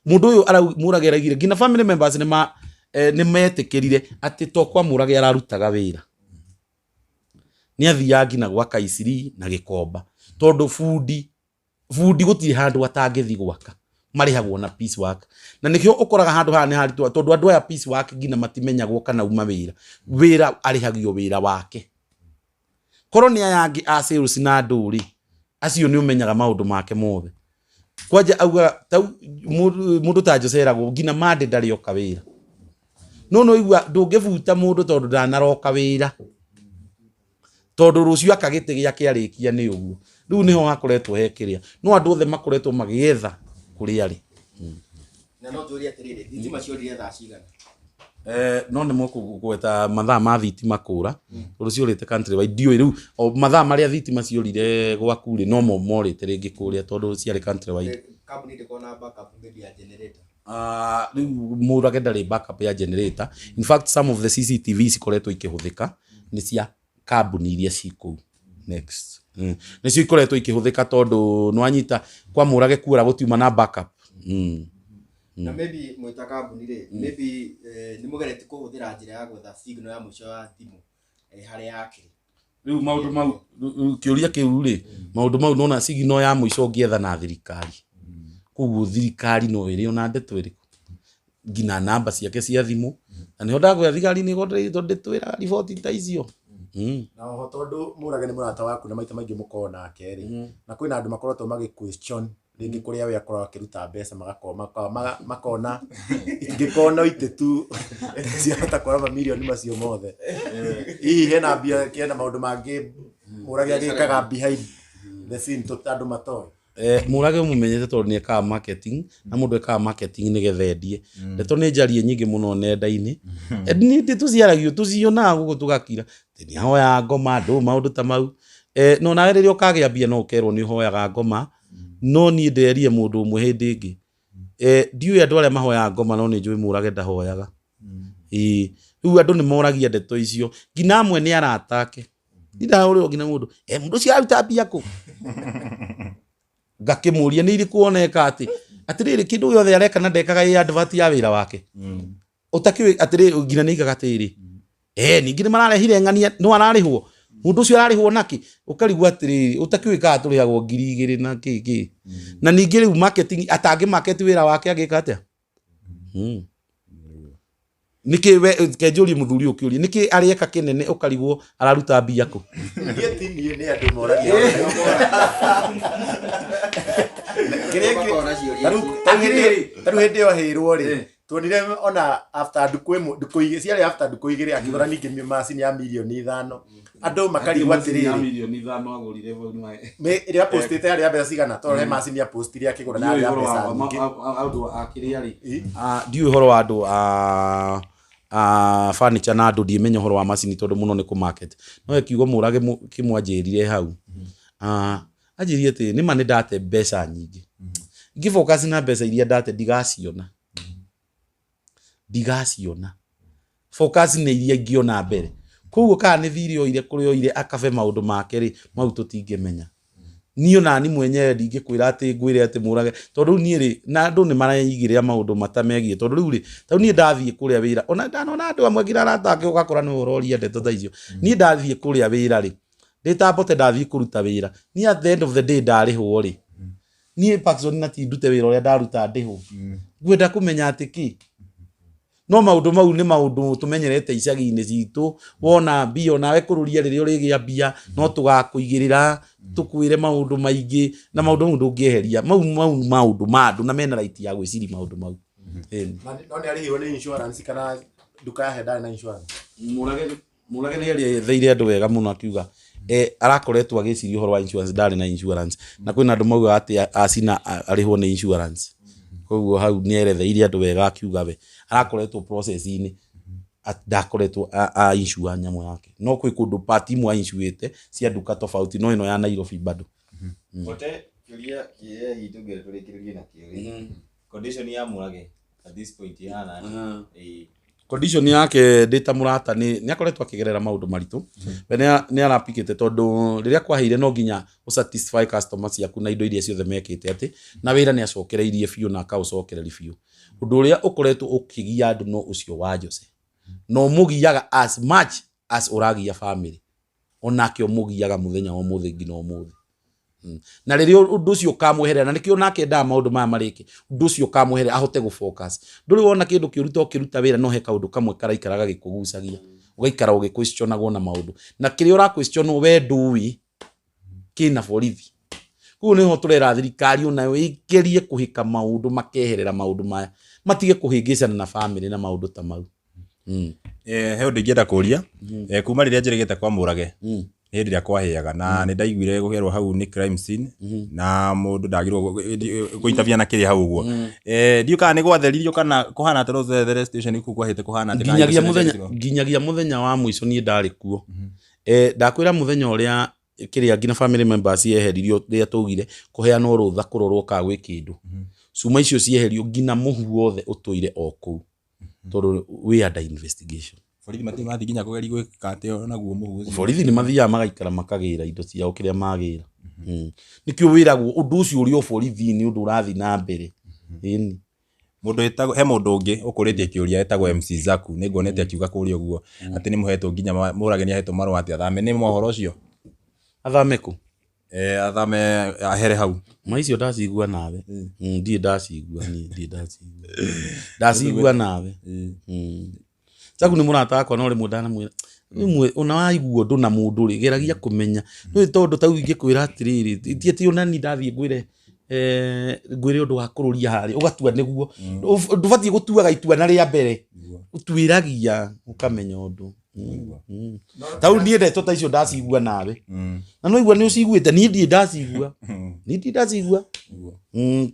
mũndũ ũyũ Mũrage araigire nginya family members nĩ metĩkĩrire atĩ to kwa Mũrage ararutaga wĩra, nĩ athiaga nginya gwa Kaiciri na Gĩkomba, tondũ bundi gũtirĩ handũ atangĩthiĩ gwaka, marĩhagwo na piece work. Na nĩkĩo ũkoraga handũ haha nĩ haritũ, tondũ andũ aya piece work nginya matimenyagwo kana uma wĩra, wĩra arĩhagio wĩra wake. Korwo nĩ aya angĩ a sales na andũ rĩ, acio nĩ ũmenyaga maũndũ make mothe. Kwanja augaga tau mũndũ ta Jose eragwo nginya Monday ndarĩ oka wĩra, no no igua ndũngĩbuta mũndũ tondũ ndanaroka wĩra, tondũ rũciũ aka gĩtĩ gĩake arĩkia nĩ ũguo. Rĩu nĩho hakoretwo he kĩrĩa, no andũ othe makoretwo magĩetha kũrĩa arĩ. Na no njũrie atĩrĩrĩ, thitima ciorire thaa cigana? No nĩ mũkũgweta mathaa ma thitima kũra, tondũ ciorĩte country wide, ndiũĩ rĩu o mathaa marĩa thitima ciorire gwaku rĩ, no mo morĩte rĩngĩ kũrĩa, tondũ ciarĩ country wide. Kambuni ndĩkoragwo na backup maybe ya generator? Rĩu Mũrage ndarĩ backup ya generator. In fact, some of the CCTV cikoretwo ikĩhũthĩka nĩ cia kambuni iria ci kũu next, nĩcio ikoretwo ikĩhũthĩka, tondũ nĩwanyita kwa Mũrage kuora gũtiuma na backup. Na maybe mwĩta kambuni rĩ, maybe nĩ mũgeretie kũhũthĩra njĩra ya gwetha signal ya mũico ya thimũ harĩa yakĩrĩ? Rĩu maũndũ mau, kĩũria kĩu rĩ, maũndũ mau nona signal ya mũico ũngĩetha na thirikari, koguo thirikari no ĩrĩ ona ndeto ĩrĩkũ, nginya namba ciake cia thimũ, na nĩho ndakwĩra thirikari nĩ ndĩtwĩraga riboti ta icio. Na oho tondũ Mũrage nĩ mũrata waku na maita maingĩ mũkoragwo nake rĩ, na kwĩna andũ makoretwo magĩ question rĩngĩ kũrĩa we akoragwo akĩruta mbeca, makona itingĩkorwo no itĩ tu ciahota kuona mamirioni macio mothe, hihi hena mbia, hena maũndũ mangĩ Mũrage agĩkaga behind the scene andũ matoĩ? Mũrage mũmenyete tondũ nĩ ekaga marketing, na mũndũ ekaga marketing nĩgetha endie. Ndeto nĩ njarie nyingĩ mũno nenda-inĩ, nĩ tũciaragio tũcionaga gũkũ tũgakira atĩ nĩ ahoyaga ngoma andũ maũndũ ta mau. No nawe rĩrĩa ũkagĩa mbia no ũkerwo nĩ ũhoyaga ngoma, no niĩ nderire mũndũ ũmwe hĩndĩ ĩngĩ, ndiũĩ andũ arĩa mahoyaga ngoma, no nĩ njũĩ Mũrage ndahoyaga. Ĩĩ, rĩu andũ nĩ moragia ndeto icio, nginya amwe nĩ arata ake, ndahũrĩrwo nginya mũndũ, mũndũ ũcio aruta mbia kũ, ngakĩmũria nĩ irĩkũ oneka atĩ atĩrĩrĩ kĩndũ gĩothe areka na ndekaga ĩ advert ya wĩra wake, ũtakĩũĩ atĩrĩrĩ nginya nĩ aigaga atĩrĩrĩ, ningĩ nĩ mararehire ng'ania, no ararĩhwo mũndũ ũcio ararĩhwo nakĩ, ũkarigwo atĩrĩrĩ ũtakĩũĩ kana tũrĩhagwo 2000 na kĩ kĩ, na ningĩ rĩu marketing atangĩ market wĩra wake agĩka atĩa? Nĩkĩ we kenjũrie mũthuri ũkĩũrie nĩkĩ arĩeka kĩnene ũkarigwo araruta mbia kũ? Niĩ ti niĩ, nĩ andũ moragia. Tarĩu hĩndĩ ĩyo ahĩirwo rĩ, tuonire ona after ndukũ ĩmwe, ndukũ igĩrĩ ciarĩ, after ndukũ igĩrĩ akĩgũra ningĩ macini ya 5 mirioni. Andũ makarigwo atĩrĩrĩ, 5 mirioni agũrire hau ĩrĩa postĩte yarĩ ya mbeca cigana? Tondũ he macini apostire akĩgũra na yarĩ ya mbeca nyingĩ. Andũ a kĩrĩa rĩ, ndiũĩ ũhoro wa andũ a furniture na andũ, ndiĩmenya ũhoro wa macini tondũ mũno nĩ kũ market. No he kiugo Mũrage kĩmwe anjĩrire hau, anjĩrire atĩ nĩma nĩ ndate mbeca nyingĩ, ngĩ focus na mbeca iria ndate ndigaciona, ndigaciona, focus nĩ iria ingĩona mbere. Koguo kana nĩ thirĩ oire kũrĩa oire akabe maũndũ make rĩ, mau tũtingĩmenya. Niĩ ona ni mwenyewe ndingĩkwĩra atĩ ngwĩre atĩ Mũrage, tondũ rĩu niĩ rĩ, na andũ nĩ mareigĩrĩra maũndũ matamegiĩ, tondũ rĩu rĩ, tarĩu niĩ ndathiĩ kũrĩa wĩra, ona ndanona andũ amwe nginya arata ake, ũgakora nĩwe ũroria ndeto ta icio. Niĩ ndathiĩ kũrĩa wĩra rĩ, ndĩ ta Mbote ndathiĩ kũruta wĩra, niĩ at the end of the day ndarĩhwo rĩ, niĩ Parkson na ti ndute wĩra ũrĩa ndaruta ndĩhwo, ngwenda kũmenya atĩ kĩ. No maũndũ mau nĩ maũndũ tũmenyerete icagi-inĩ citũ. Wona mbia onawe kũrũria rĩrĩa ũrĩgĩa mbia, no tũgakũigĩrĩra tũkwĩre maũndũ maingĩ, na maũndũ mau ndũngĩeheria mau, mau maũndũ ma andũ na mena right ya gwĩciria maũndũ mau. Ĩni. No nĩ arĩhirwo nĩ insurance kana nduka yahe ndarĩ na insurance? Mũrage nĩ erĩtheire andũ wega mũno akiuga arakoretwo agĩciria ũhoro wa insurance, ndarĩ na insurance, na kwĩna andũ maugaga atĩ acina arĩhwo nĩ insurance. Koguo hau nĩ eretheire andũ wega akiuga we arakoretwo process-inĩ, ndakoretwo a insure nyamũ yake, no kwĩ kũndũ part imwe ainsuĩte cia nduka tofauti, no ĩno ya Nairobi bado. Bote, kĩũria kĩrĩa hihi tũngĩenda tũrĩkĩrĩrie nakĩo rĩ, condition ya Mũrage at this point ihana atĩa? Ĩĩ. Condition yake ndĩ ta mũrata nĩ akoretwo akĩgerera maũndũ maritũ. We nĩ arapikĩte tondũ rĩrĩa kwaheire no nginya ũ satisfy customer ciaku na indo iria ciothe mekĩte atĩ na wĩra nĩ acokereirie biũ na akaũcokereria biũ. Ũndũ ũrĩa ũkoretwo ũkĩgia andũ no ũcio wa Jose, na ũmũgiaga as much as ũragia family, onake ũmũgiaga mũthenya wa ũmũthĩ nginya ũmũthĩ. Na rĩrĩa ũndũ ũcio ũkamweherera, na nĩkĩo nake endaga maũndũ maya marĩke, ũndũ ũcio ũkamweherera ahote gũ focus. Ndũrĩ wona kĩndũ kĩũru to ũkĩruta wĩra no he kaũndũ kamwe karaikara gagĩkũgucagia, ũgaikara ũgĩ-questionagwo na maũndũ, na kĩrĩa ũra-questionwo we ndũĩ kĩna borithi. Koguo nĩho tũrera thirikari onayo ĩgerie kũhĩka maũndũ, makeherera maũndũ maya, matige kũhĩngĩcana na family na maũndũ ta mau. He ũndũ ingĩenda kũria. Kuma rĩrĩa njĩrĩgĩte kwa Mũrage, nĩ hĩndĩ ĩrĩa kwahĩaga na nĩ ndaiguire gũkerwo hau nĩ crime scene na mũndũ ndagĩrĩirwo gũitabia na kĩrĩa hau ũguo. Ndiũĩ kana nĩ gwatheririo kana kũhana atĩa, no tũethere station kũu kwahĩte kũhana atĩa, kana Nginyagia indo mũthenya ciacenjirio? Nginyagia mũthenya wa mũico niĩ ndarĩ kuo. Ndakwĩra mũthenya ũrĩa kĩrĩa nginya family members yeheririo, rĩrĩa twaugire kũheanwo rũtha kũrorwo kana gwĩ kĩndũ, cuma icio cieherio, nginya mũhu wothe ũtũire o kũu tondũ we under investigation. Borithi matirĩ mathiĩ nginya kũgeria gwĩka atĩ naguo mũhu ũcio? Borithi nĩ mathiaga magaikara makagĩra indo ciao kĩrĩa magĩra. Nĩkĩo wĩragwo ũndũ ũcio ũrĩ o borithi-inĩ, ũndũ ũrathiĩ na mbere, ĩni. Mũndũ wĩtagwo, he mũndũ ũngĩ ũkũrĩtie kĩũria etagwo MC Zaku, nĩ nguonete akiuga kũrĩa ũguo atĩ nĩ mũhetwo nginya Mũrage nĩ ahetwo marũa atĩ athame, nĩ mohoro ũcio? Athame kũ? Athame ahere hau. Ma icio ndacigua nawe. Ndirĩ ndacigua niĩ, ndirĩ ndacigua, ndacigua nawe. Zaku nĩ mũrata wakwa, no rĩmwe ndanamwĩra, rĩmwe ona waigua ũndũ na mũndũ rĩ, geragia kũmenya nĩ tondũ ta rĩu ingĩkwĩra atĩrĩrĩ, ti atĩ ona niĩ ndathiĩ ngwĩre ũndũ wa kũrũria harĩa ũgatua nĩguo. Ndũbatiĩ gũtuaga itua na rĩa mbere, ũtuĩragia ũkamenya ũndũ. Ta rĩu niĩ ndeto ta icio ndacigua nawe, na no igua nĩ ũciguĩte, niĩ ndirĩ ndacigua, niĩ ndirĩ ndacigua.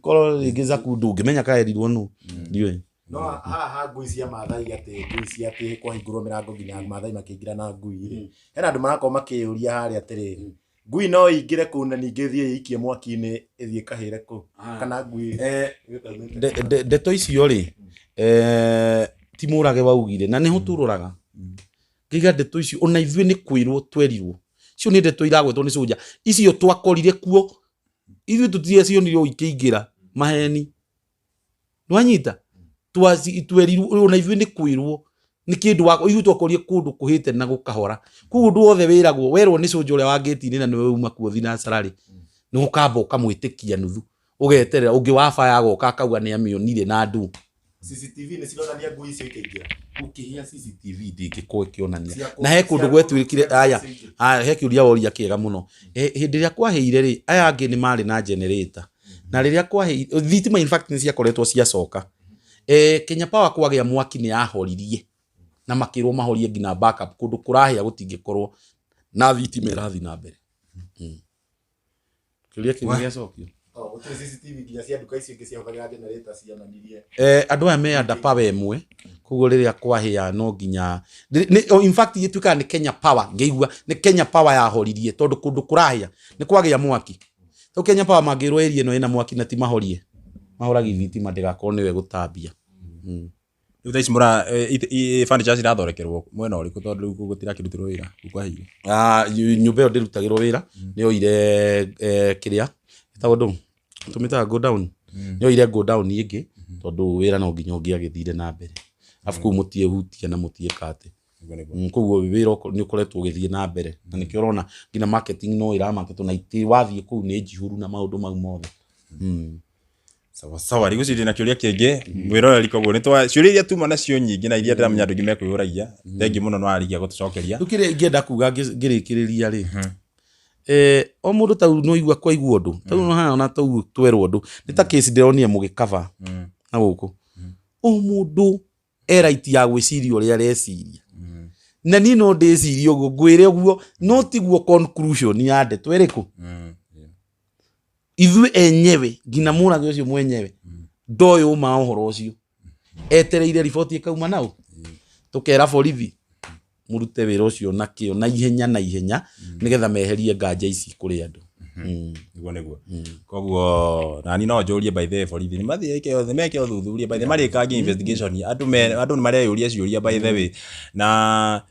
Korwo rĩngĩ Zaku ndũngĩmenya kaerirwo nũ, ndiũĩ. No haha ha ngui cia Mathai, atĩ ngui cia atĩ kwahingũrwo mĩrango nginya Mathai makĩingĩra na ngui rĩ, hena andũ marakorwo makĩyũria harĩa atĩrĩrĩ, ngui no ĩingĩre kũu na ningĩ ĩthiĩ ĩikie mwaki-inĩ, ĩthiĩ ĩkahĩre kũu, kana ngui? Ndeto icio rĩ, ti Mũrage waugire na nĩho tũroraga ngiga ndeto icio ona ithuĩ nĩ kwĩrwo twerirwo, icio nĩ ndeto iragwetwo nĩ soja, icio twakorire kuo ithuĩ tũtiacionire o ikĩingĩra maheni, nwanyita twerirwo ona ithuĩ nĩ kwĩrwo nĩ kĩndũ wa ithuĩ twakorire kũndũ kũhĩte na gũkahora. Koguo ũndũ wothe wĩragwo, werwo nĩ soja ũrĩa wa ngĩti-inĩ na nĩwe uma kuo thinacara rĩ, nĩ ũkamba ũkamwĩtĩkia nuthu, ũgeterera ũngĩ wa baya agoka akauga nĩ amĩonire na ndũ. CCTV nĩ cironania ngui icio ikĩingĩra? Gũkĩhĩa CCTV ndĩngĩkorwo ĩkĩonania. Na he kũndũ gwetwĩkire cia aya kũndũ icio ingĩ. Aya, he kĩũria woria kĩega mũno. Hĩndĩ ĩrĩa kwahĩire rĩ, aya angĩ nĩ marĩ na generator, na rĩrĩa kwahĩire thitima in fact nĩ ciakoretwo ciacoka. Kenya Power kwagĩa mwaki nĩ yahoririe na makĩrwo mahorie nginya backup, kũndũ kũrahĩa gũtingĩkorwo na thitima ĩrathiĩ na mbere. Kĩũria kĩu nĩ gĩacokio. Oh, gũtirĩ CCTV nginya cia nduka icio ingĩ ciahũthagĩra generator cionanirie? Andũ aya me under power ĩmwe, koguo rĩrĩa kwahĩa no nginya oh, in fact ĩtuĩkaga nĩ Kenya Power, ngĩigua nĩ Kenya Power yahoririe tondũ kũndũ kũrahĩa nĩ kwagĩa mwaki. Rĩu Kenya Power mangĩrwo area ĩno ĩna mwaki na ti mahorie, mahoragia thitima ndĩgakorwo nĩwe gũtambia. Rĩu thaa ici mũra furniture cirathondekerwo mwena ũrĩkũ, tondũ rĩu gũtirakĩrutĩrwo wĩra kũu kwahĩire? Ah, nyũmba ĩyo ndĩrutagĩrwo wĩra, nĩ yoire kĩrĩa ĩtagwo ndũ tũmĩtaga go down, nĩ yoire go down ĩngĩ tondũ wĩra no nginya ũngĩagĩthire na mbere, arabu kũu mũtiĩhutia na mũtiĩka atĩ. Nĩguo, nĩguo. Koguo wĩra nĩ ũkoretwo ũgĩthiĩ na mbere, na nĩkĩo ũrona nginya marketing no ĩramarketwo na itĩ wathiĩ kũu nĩ njihũru na maũndũ mau mothe. Sawa sawa, rĩu ndĩ na kĩũria kĩngĩ mwĩroreri, koguo nĩ twa ciũria iria tuma nacio nyingĩ na iria ndĩramenya andũ aingĩ mekwĩyũragia. Thengiũ mũno nĩ warĩkia gũtũcokeria. Rĩu kĩrĩa ingĩenda kuga ngĩrĩkĩrĩria rĩ, o mũndũ tau no igua kwaigua ũndũ tau no haha ona tau twerwo ũndũ nĩ ta kĩci ndĩronire mũgĩkaba na gũkũ, o mũndũ e right ya gwĩciria ũrĩa areciria, na niĩ no ndĩcirie ũguo ngwĩre ũguo, no tiguo conclusion ya ndeto ĩrĩkũ. Ithuĩ enyewe nginya Mũrage ũcio mwenyewe ndoĩ ũma wa ũhoro ũcio, etereire riboti ĩkauma nau, tũkera borithi mũrute wĩra ũcio na kĩo na ihenya na ihenya nĩgetha meherie nganja ici kũrĩ andũ. Niguo niguo. Koguo nani no njũrie by the way borithi nĩ mathiĩ meke ũthuthuria by the way marĩkangie investigation andũ me andũ nĩ mareyũria ciũria by the way na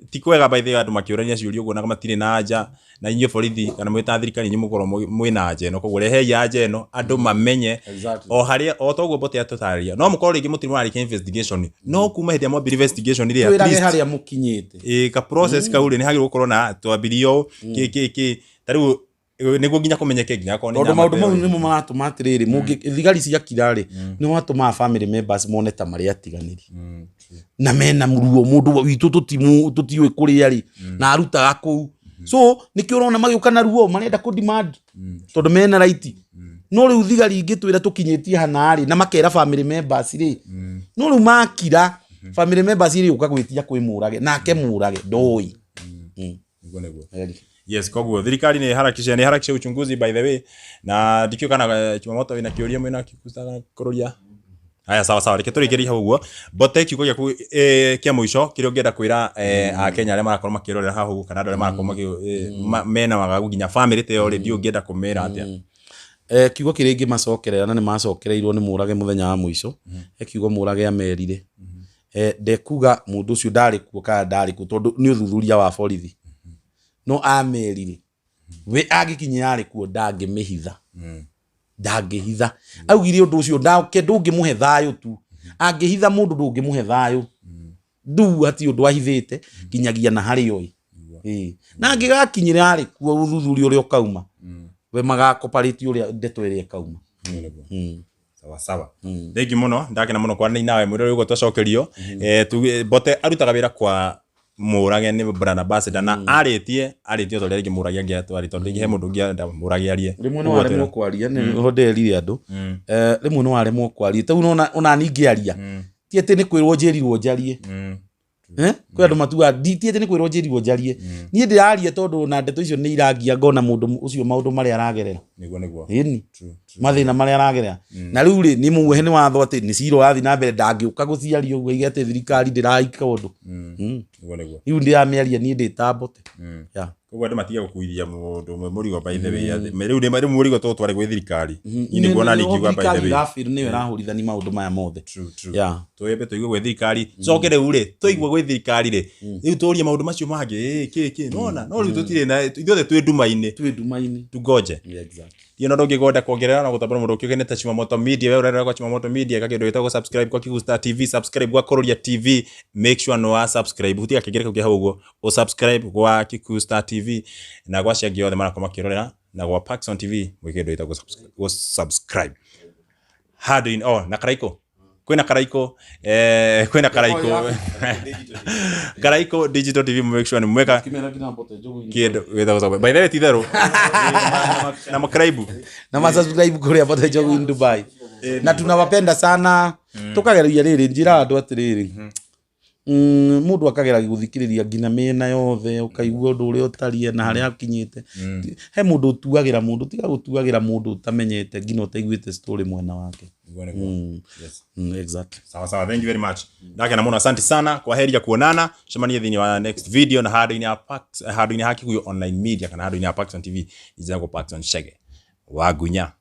ti kwega by the way andũ makĩũrania ciũria ũguo na matirĩ na anja na inyuĩ borithi kana mwĩ ta thirikari inyuĩ mũkorwo mwĩ na anja ĩno koguo rehei anja ĩno andũ mamenye Exactly. o harĩa o toguo Mbote atũtarĩria no mũkorwo rĩngĩ mũtirĩ mũrarĩkia investigation no kuma hĩndĩ ĩrĩa mwambire investigation rĩ at Twĩrage least harĩa mũkinyĩte. ĩ ka process kau rĩ nĩ hagĩrĩirwo gũkorwo na twambirie ũũ kĩ kĩ kĩ ta rĩu nĩguo nginya kũmenyeke nginya akorwo nĩ Tondũ nyama maũndũ ta mau ĩyo rĩ. nĩmo maratũma atĩrĩrĩ thigari ciakira rĩ nĩmo matũmaga family members mone ta marĩ atiganĩri na mena ruo mũndũ witũ tũtiũĩ kũrĩa rĩ na arutaga kũu so nĩkĩo ũrona magĩũka na ruo marenda kũ demand tondũ mena right no rĩu thigari ingĩtwĩra tũkinyĩtie hana rĩ na makera family members rĩ no rĩu makira family members rĩ ũka gwĩtia kwĩ mũrage nake mũrage ndoĩ. Nĩguo nĩguo. Yes, koguo thirikari nĩ harakisha nĩ harakisha uchunguzi by the way na ndikĩũĩ kana Chumamoto wĩna kĩũria mwĩna kĩkusta kũrũria. Haya sawa sawa reke tũrĩkĩrie hau ũguo. Mbote kiugo gĩaku kĩa mũico kĩrĩa ũngĩenda kwĩra akenya arĩa marakorwo makĩrorera haha ũguo kana andũ arĩa marakorwo mena wagagu nginya family ta ĩyo rĩ ndiũĩ ũngĩenda kũmĩra atĩa. Kiugo kĩrĩa ingĩmacokerera na nĩ macokereirwo nĩ mũrage mũthenya wa mũico he kiugo mũrage amerire ndekuga mũndũ ũcio ndarĩ kuo kana ndarĩ kuo tondũ nĩ ũthuthuria wa borithi no amerire we angĩkinyĩra arĩ kuo ndangĩmĩhitha ndangĩhitha augire ũndũ ũcio ndake ndũngĩmũhe thayũ tu angĩhitha mũndũ ndũngĩmũhe thayũ rĩu hatirĩ ũndũ ahithĩte nginyagia na harĩa oĩ. Ĩĩ. Na angĩgakinyĩra arĩ kuo ũthuthuria ũrĩa ũkauma we magakoparĩti ũrĩa ndeto ĩrĩa ĩkauma. Sawa sawa. Thengi mũno ndakena mũno kwaranĩria nawe mwĩrore ũguo twacokerio. Mbote arutaga wĩra kwa Mũrage nĩ brand ambassador na arĩtie arĩtie ta ũrĩa rĩngĩ Mũrage angĩatwarĩ tondũ rĩngĩ he mũndũ ũngĩ arenda Mũrage arie. Rĩmwe nĩ waremwo kwaria nĩho nderire andũ rĩmwe nĩ waremwo kwaria ta rĩu ona niĩ ingĩaria ti atĩ nĩ kwĩrwo njĩrirwo njarie. Kwĩ andũ matugaga ti atĩ nĩ kwĩrwo njĩrirwo njarie niĩ ndĩraria tondũ na ndeto icio nĩ irangia ngona mũndũ ũcio maũndũ marĩa aragerera. Nĩguo nĩguo. Ĩni mathĩna marĩa aragerera na rĩu rĩ nĩ muhe nĩ watho atĩ nĩ cira ũrathiĩ na mbere ndangĩũka gũciaria ũguo aige atĩ thirikari ndĩraika ũndũ. Nĩguo nĩguo. Rĩu ndĩramĩaria niĩ ndĩ ta Mbote. Yeah. Koguo andũ matige gũkuithia mũndũ ũmwe mũrigo by the way rĩu rĩu mũrigo tũtware gwĩ thirikari. Niĩ nĩguo ona niĩ ingiuga by the way. Thirikari nĩyo ĩrahũrithania maũndũ maya mothe. True, true. Yeah. Twembe tũigue gwĩ thirikari coke rĩu rĩ tũigue gwĩ thirikari rĩ rĩu tũrie maũndũ macio mangĩ kĩ kĩ nona no rĩu tũtirĩ na ithuothe twĩ nduma-inĩ Twĩ nduma-inĩ. tungoje. Yeah, exactly. Ndiĩ na ũndũ ũngĩ ngwenda kuongerera na gũtambũra mũndũ ũkĩũgene ta Chumamoto Media we ũrerora kwa Chumamoto Media ĩka kĩndũ gĩtagwo subscribe kwa Kigusta TV subscribe gwa Kũrũria TV make sure nĩ wa subscribe hutia kengere kau kĩ hau ũguo ũ subscribe gwa Kigusta TV na gwa acio angĩ othe marakorwo makĩrorera na gwa Paxson TV mwĩke kĩndũ gĩtagwo gũ subscribe handũ-inĩ oh na Karaiko kwĩna Karaiko kwĩna Karaiko Karaiko Digital TV make sure nĩ mweka kĩndũ gĩtagwo subscribe by the way ti therũ na makaraibu Na masubscribe kũrĩa Mbote Njogu in Dubai. Na tunawapenda sana. Tũkageria rĩrĩ njĩra andũ atĩrĩrĩ. Mũndũ akageragia gũthikĩrĩria nginya mĩena yothe ũkaigua ũndũ ũrĩa ũtariĩ na harĩa akinyĩte. He mũndũ ũtuagĩra mũndũ tiga gũtuagĩra mũndũ ũtamenyete nginya ũtaiguĩte story mwena wake. Yes. Exactly. Sawa sawa, thank you very much. Ndakena mũno, asante sana. Kwa heri ya kuonana. Cemanie thĩinĩ wa next video na handũ-inĩ ha Pax handũ-inĩ ha Kikuyu Online Media kana handũ-inĩ ha Paxson TV. Njĩtagwo Paxson Chege. Wagunya.